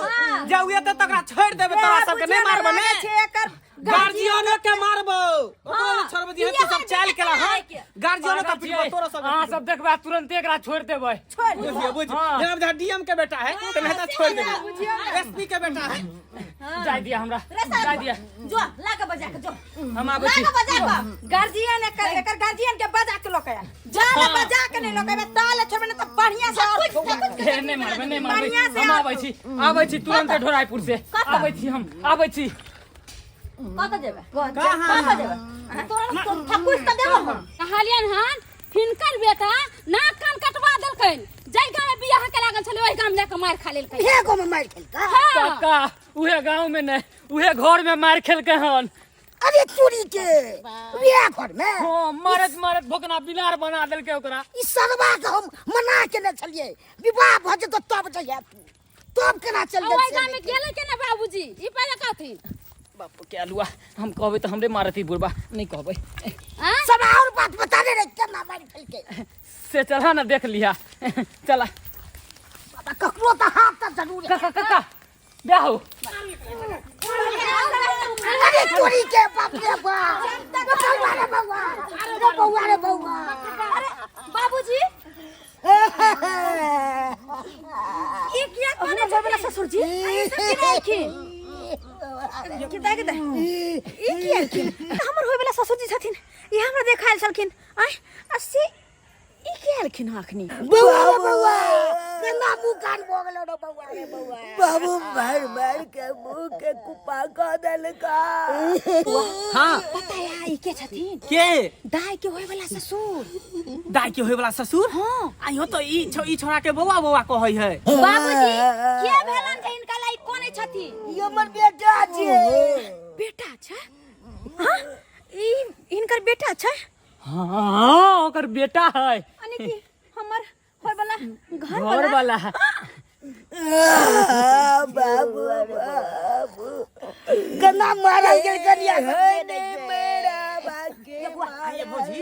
[SPEAKER 9] जाउ त तकरा छोड़ देबे तोरा सबके नहीं मारबे ने
[SPEAKER 4] छै एकर
[SPEAKER 9] गार्जियनो के मारबो ओकरो नहीं छोड़बे दिहे तू सब चाल केला हां गार्जियनो के पिटबो तोरा सब
[SPEAKER 2] अहाँ सब देखबै तुरंत एकरा छोड़ देबै
[SPEAKER 9] बुझिए बुझिए जब जहाँ डीएम के बेटा है तो नहीं तो छोड़ देबे एसपी के बेटा है
[SPEAKER 2] जाय दिया हमरा जाय दिया
[SPEAKER 1] जो लाके बजा के जो
[SPEAKER 2] हम आबै छी
[SPEAKER 1] लाके बजा के
[SPEAKER 4] गार्जियन एकर एकर गार्जियन के बजा के लऽ के आयल जा ले बजा के नहीं लऽ के आयल ताले छोड़बे ने तऽ बढ़िया से और
[SPEAKER 2] हे, नहीं मारबै नहीं मारबै
[SPEAKER 4] बढ़िया से
[SPEAKER 2] हम आबै छी आबै छी तुरंत ढोराईपुर से आबै छी हम आबै छी
[SPEAKER 1] कत जेबे कत जेबे तोरा तो ठकुस त देबो हम
[SPEAKER 5] कहलियन हन हिनकर बेटा नाक कान कटवा देलकनि जाहि गाँव में बियाह के लागल छलै ओहि गाँव में जाके मारि खा लेलकै
[SPEAKER 6] इहे गाँव में मारि खेलका
[SPEAKER 5] हाँ
[SPEAKER 2] काका उहे गांव में नहीं उहे घर में मार खेलके हन
[SPEAKER 6] अरे चोरी के उहे घर में
[SPEAKER 2] हाँ मारत मारत भोकना बिलार बना देलके ओकरा
[SPEAKER 6] ई सरवा के हम मना केने छलियै विवाह भऽ जेतौ तब जइहे तू तब केना चल
[SPEAKER 5] ओहि
[SPEAKER 6] गेल
[SPEAKER 5] गाँव में गेलै केना बाबूजी ई पहिले कहथिन
[SPEAKER 2] बाप के अलुआ हम कहबै तऽ हमरे मारती बुढ़बा नहीं कहबै
[SPEAKER 5] आँय?
[SPEAKER 6] सब और बात बता दे रे केना मारि खेलके
[SPEAKER 2] से चला ना देख लिहा चला
[SPEAKER 6] बाबा ककरो तऽ हाथ तऽ जरूर
[SPEAKER 2] काका काका ब्याह हो
[SPEAKER 6] अरे चोरी के बाप रे बाप रे बउआ रे बउआ रे बउआ रे बउआ
[SPEAKER 1] अरे बाबूजी
[SPEAKER 4] ई किया कोने छै बला ससुर जी ई सब केना एलखिन के दाइ के दाइ ई की एलखिन
[SPEAKER 1] तऽ हमर होय वाला ससुर जी छथिन ई हमरा देखायल छलखिन आय आ से ई के एलखिन हँ अखनी
[SPEAKER 6] बउआ रे बउआ केना मुँह कान भऽ गेलो रे बउआ रे बउआ
[SPEAKER 3] बाबू मार मार के मुंह के कुपा कऽ देलका
[SPEAKER 9] हाँ
[SPEAKER 1] पता है ई के छथिन
[SPEAKER 9] के
[SPEAKER 1] दाई के होय वाला ससुर
[SPEAKER 9] दाई के होय वाला ससुर
[SPEAKER 1] हाँ
[SPEAKER 9] आइयो तो ई ई छोरा के बौआ बौआ कहै है
[SPEAKER 1] बाबूजी के भेलन जे हिनका लाई कोने छथिन
[SPEAKER 6] ई हमर बेटा छै
[SPEAKER 1] बेटा छै हाँ ई हिनकर बेटा छै
[SPEAKER 2] हाँ ओकर बेटा है
[SPEAKER 1] यानी कि हमर होय वाला घर
[SPEAKER 2] घर वाला है
[SPEAKER 3] बाबू बाबू
[SPEAKER 6] केना मारल गेल करिया
[SPEAKER 3] मेरा बाके
[SPEAKER 9] आइए भौजी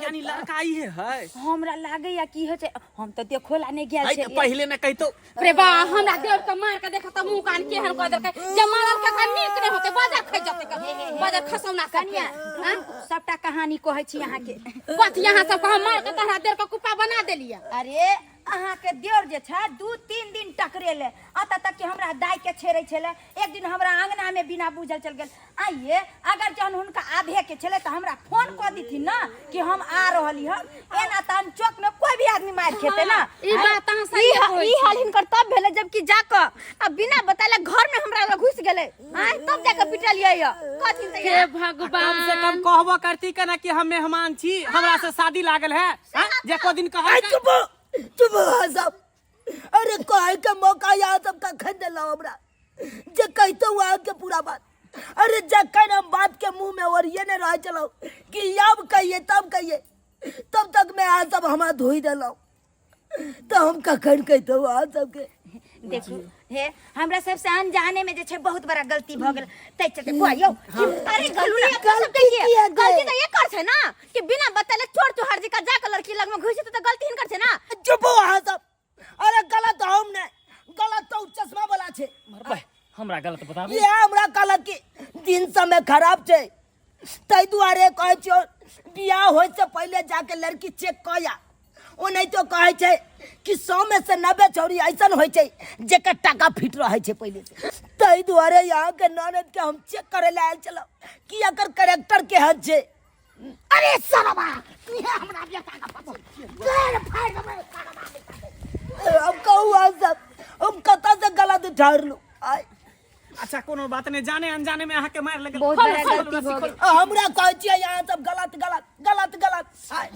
[SPEAKER 9] यानी लड़का ई है
[SPEAKER 4] हमरा लागैया की होइ छै हम तऽ देखो ला नहि गेल
[SPEAKER 9] आई
[SPEAKER 4] छै
[SPEAKER 9] तऽ पहिले ने कहितो
[SPEAKER 5] रे बा हमरा देव के मार के देखत त मुंह कान केहन कऽ देलकै जे मारल के ओकरा नीक नहि होतै बाजार खै जतै कभी बाजार खसौना
[SPEAKER 4] कनिया
[SPEAKER 5] कनिया
[SPEAKER 4] सबटा कहानी कहै छी अहाँके
[SPEAKER 5] कथी यहाँ सब हम मार के तहरा देर के कुप्पा बना देलियै
[SPEAKER 4] अरे अहाँके देवर जे छै 2-3 दिन टकरेले, अतऽ तक कि हमरा दाइ के छेड़ै छलै। एक दिन हमरा अंगना में बिना बुझल चल गेल। आइए अगर जहन हुनका आबे के छलै तऽ हमरा फोन कऽ देथिन ना कि हम आ रहली हन। एना तऽ अनचोक में कोई भी आदमी मारि खेतै ना।
[SPEAKER 5] ई बात अहाँ सही कहै
[SPEAKER 1] ई
[SPEAKER 5] छी।
[SPEAKER 1] हाल हिनकर तब भेलै जबकि जाकऽ आ बिना बतेले घर में हमरा लग घुसि गेलै। आँय तब जाकऽ पिटलियै यऽ कथिन तऽ
[SPEAKER 2] हे
[SPEAKER 1] यहाँ।
[SPEAKER 2] भगवान,
[SPEAKER 9] कम से कम कहबो करती केना कि हम मेहमान छी, हमरा से शादी लागल है, हाँ? जे को दिन कहल
[SPEAKER 3] अरे चुप चुप अहाँ सब। अरे कहे के मौका यहाँ सब कखन देलहुँ हमरा जे कहितो अहाँ के पूरा बात। अरे जखन हम बात के मुंह में ओरिये नहीं रह चलो कि अब कहिए तब कहिए, तब तक मैं अहाँ सब हमरा धोई देलहुँ, तो हम कखन कहितो अहाँ सबके।
[SPEAKER 4] देखू हे, हमरा सबसे अनजाने में जे छै बहुत बड़ा गलती भऽ गेल, तै चलते बुआ यौ कि
[SPEAKER 1] अरे गलती अपना सबके
[SPEAKER 6] गलती
[SPEAKER 1] किया?
[SPEAKER 6] किया गए?
[SPEAKER 1] गलती तऽ एकर छै ना कि बिना बतेले चोर चोहार जी का जाके लड़की लग में घुसि जेतै तऽ गलती हिनकर छै ना।
[SPEAKER 3] चुप हो अहाँ सब। अरे गलत हम नहीं, गलत तो चश्मा वाला छै।
[SPEAKER 2] मरबै, हमरा गलत बताबू।
[SPEAKER 3] ये हमरा कहलक कि दिन समय खराब छै, ताहि दुआरे कहै छियौ बियाह होय से पहिले जाके लड़की चेक कऽ आ। ओ नहीं तो कहै छै कि 100 में से 90 छौड़ी ऐसन होइ छै जेकर टाका फिट रहै छै पहिले से। ताहि दुआरे यहाँ के ननद के हम चेक करे ला आयल छलहुँ कि एकर कैरेक्टर केहन छै।
[SPEAKER 6] अरे सरवा, तू हे हमरा बेटा के पसंद। गैर फाड़ देबै सरवा बेटा के।
[SPEAKER 3] अब कहू अहाँ सब हम कतऽ से गलत ठहरलहुँ। आय।
[SPEAKER 9] अच्छा कोनो बात नहीं, जाने अनजाने में अहाँ के मार लगल।
[SPEAKER 4] बहुत
[SPEAKER 9] खोल,
[SPEAKER 4] बड़ा
[SPEAKER 9] खोल,
[SPEAKER 4] गलती
[SPEAKER 9] रस्सी
[SPEAKER 4] भऽ
[SPEAKER 9] खोल।
[SPEAKER 4] गेल।
[SPEAKER 3] हमरा कहै छियै अहाँ सब गलत गलत गलत गलत। आय,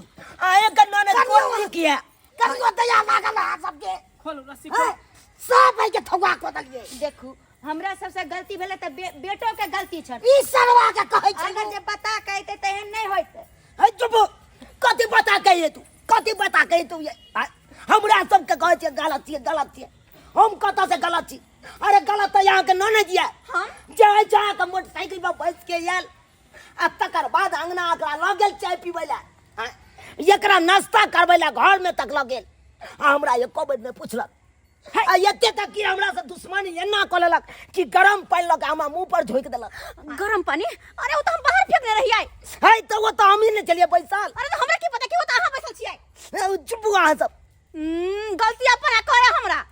[SPEAKER 3] अहें के ननद कोन नीक यऽ?
[SPEAKER 6] कनियो दया लागल अहाँ सबके।
[SPEAKER 9] खोल, रस्सी खोल।
[SPEAKER 6] आय, सब एहि के ठौआ कऽ देलियै।
[SPEAKER 4] देखू हमरा सबसे गलती भेलै तऽ बेटो के गलती छल।
[SPEAKER 6] ई सरवा के कहै छै।
[SPEAKER 4] अगर जे बता के अयतै तऽ एहन नहि होइतै।
[SPEAKER 3] हे चुप, कथी बता के अयतू? कथी बता के अयतू ये? आय, हमरा सबके कहै छियै गलत छियै गलत छियै, हम कतऽ से गलत छी? अरे गलत तऽ अहाँके ननद यऽ।
[SPEAKER 4] हम?
[SPEAKER 3] जे होइ छै अहाँके मोटरसाइकिल पर बैस के आयल आ तकर बाद अंगना एकरा लऽ गेल चाय पीबै लए, आँय, एकरा नाश्ता करबै लए घर में तक लऽ गेल आ हमरा एको बेर नहि पुछलक। आ एते तक कि हमरा से दुश्मनी एना कऽ लेलक कि गरम पानि लऽ के हमरा मुँह पर झोंकि देलक।
[SPEAKER 1] गरम पानी? अरे ओ तऽ हम बाहर फेकने रहियै।
[SPEAKER 3] है तऽ ओ तऽ हमही ने छलियै बैसल।
[SPEAKER 1] अरे तऽ हमरा की पता कि ओ तऽ अहाँ बैसल छियै।
[SPEAKER 3] हे, चुप अहाँ सब।
[SPEAKER 1] गलती अपन करे हमरा।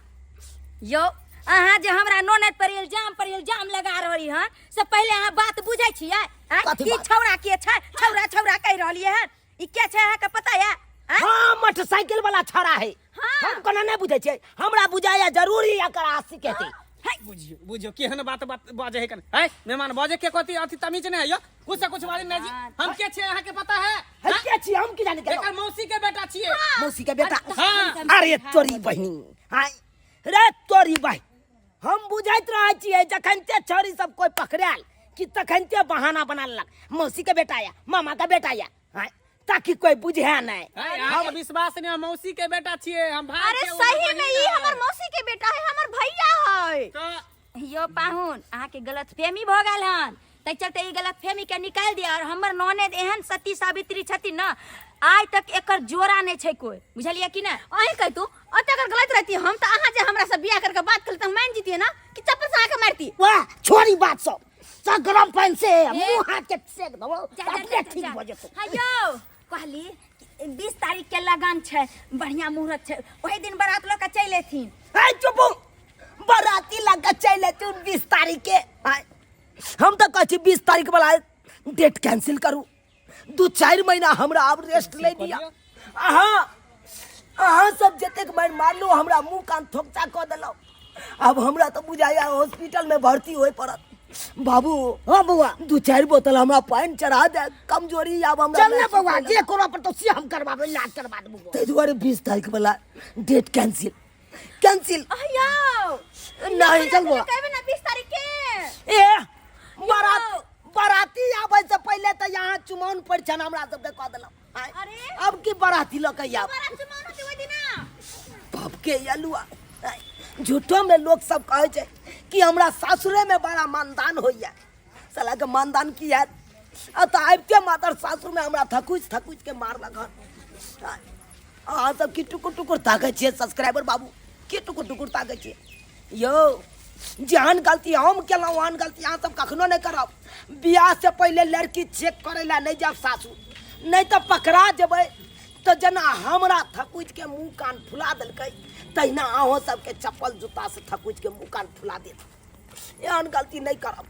[SPEAKER 4] यौ अहाँ जे हमरा ननद पर इल्जाम पर इल्जाम लगा रहली हन से पहिले अहाँ बात बुझै छियै? आँय?
[SPEAKER 6] कथी
[SPEAKER 4] ई
[SPEAKER 6] बात?
[SPEAKER 4] छौड़ा के छै? छौड़ा छौड़ा कहि रहलियै हन, ई के छै अहाँके पता यऽ? आँय?
[SPEAKER 3] हाँ, मोटरसाइकिल वाला छौड़ा है।
[SPEAKER 4] हाँ।
[SPEAKER 3] हम कोना नहीं बुझै छियै, हमरा बुझाया जरूरी एकर आशिक हेतै।
[SPEAKER 4] है।
[SPEAKER 9] बुझियो बुझियो केहन बात बात बाजे है कन। है मेहमान बाजे के कथी अथी तमीज नहीं है यो, कुछ से कुछ बाजे नहीं जी। हम के छियै अहाँ के पता है?
[SPEAKER 3] है के छियै हम की जाने गेलहुँ?
[SPEAKER 9] एकर मौसी के बेटा छियै।
[SPEAKER 3] मौसी के बेटा?
[SPEAKER 9] हाँ।
[SPEAKER 3] अरे तोरी बहिनी, हाय रे तोरी बहिन, हम बुझैत रहै छियै जखन ते छौड़ी सब कोई पकड़ायल कि तखन ते बहाना बना लेलक मौसी के बेटा या मामा के बेटा या, हाय, ताकि कोई बुझे नहीं।
[SPEAKER 9] है, अहाँ के विश्वास नहीं, हम मौसी के बेटा छियै, हम भाई
[SPEAKER 1] अरे
[SPEAKER 9] के, ओ
[SPEAKER 1] सही
[SPEAKER 9] बहिन
[SPEAKER 1] में ई
[SPEAKER 9] है।
[SPEAKER 1] हमर मौसी के बेटा है, हमर भैया है।
[SPEAKER 9] तो
[SPEAKER 4] यो पाहुन अहाँ के गलतफहमी भऽ गेल हन, तै चलते ई गलतफहमी के निकालि दिअ। और हमर ननद एहन सती सावित्री छथिन ना, आइ तक एकर जोड़ा नहि छै कोई, बुझलियै कि नहि?
[SPEAKER 1] अहीं कहितू ओते अगर गलत रहती हम तऽ अहाँ जे हमरा से बियाह करके बात करते तऽ मान जीतिए ना कि चप्पल से अहाँके मारती।
[SPEAKER 6] वाह छोड़ी बात सब, सब गरम पानि से मुंह हाथ के सेक देबो,
[SPEAKER 4] जा, जा,
[SPEAKER 6] अपने
[SPEAKER 4] जा,
[SPEAKER 6] ठीक
[SPEAKER 4] जा।
[SPEAKER 6] भऽ जेतौ।
[SPEAKER 4] हाँ यौ कहली 20 तारीख के लगन छै, बढ़िया मुहूर्त छै, ओही दिन बारात लऽ के चलि एथिन।
[SPEAKER 3] हे चुप, बाराती लऽ के चलि एथिन 20 तारीख के। आँय, हम तऽ कहै छी 20 तारीख वाला डेट कैंसिल करू, 2-4 महीना हमरा आब रेस्ट ले दिया। अहाँ सब जतेक मारि मारलहुँ हमरा मुँह कान थोकचा कऽ देलहुँ, आब हमरा तऽ बुझाइया हॉस्पिटल में भर्ती होय पड़त। बाबू।
[SPEAKER 6] हाँ बौआ।
[SPEAKER 3] 2-4 बोतल हमरा पानि चढ़ा दे, कमजोरी आब हमरा
[SPEAKER 6] चल ने
[SPEAKER 3] महसूस
[SPEAKER 6] बौआ,
[SPEAKER 3] होय
[SPEAKER 6] जे
[SPEAKER 3] लगल।
[SPEAKER 6] करऽ पड़तौ से हम करबाबै, इलाज करबा देबौ।
[SPEAKER 3] ताहि दुआरे 20 तारीख वाला डेट कैंसिल कैंसिल।
[SPEAKER 1] अयौ।
[SPEAKER 3] नहीं,
[SPEAKER 6] चल बौआ।
[SPEAKER 1] कहबे ना 20 तारीख के।
[SPEAKER 3] ए, बाराती आबै से पहिले तऽ यहाँ चुमाउन परिछन हमरा सबके कऽ देलहुँ। आँय,
[SPEAKER 1] अरे।
[SPEAKER 3] अब की बाराती लऽ के आब?
[SPEAKER 1] बारात चुमाउन होतै ओहि दिना।
[SPEAKER 3] बाप के अलुआ। आँय, झूठो में लोग सब कहै छै कि हमरा सासुरे में बड़ा मानदान होइया, साला के मानदान की हैत? आ तऽ आबिते मातर सासुर में हमरा थकुच थकुच के मारलक हन। आँय, अहाँ सब की टुकुर टुकुर ताकै छियै सब्सक्राइबर बाबू, की टुकुर टुकुर ताकै छियै? यौ जेहन गलती हम केलहुँ ओहन गलती अहाँ सब कखनो नहि करब। बियाह से पहिले लड़की चेक करै लए नहि जायब सासुर, नहि तऽ पकड़ा जेबै तऽ जेना हमरा थकुचि के मुँह कान फुला देलकै तहिना अहूँ सबके चप्पल जूता से थकुचि के मुँह कान फुला देत। एहन गलती नहि करब।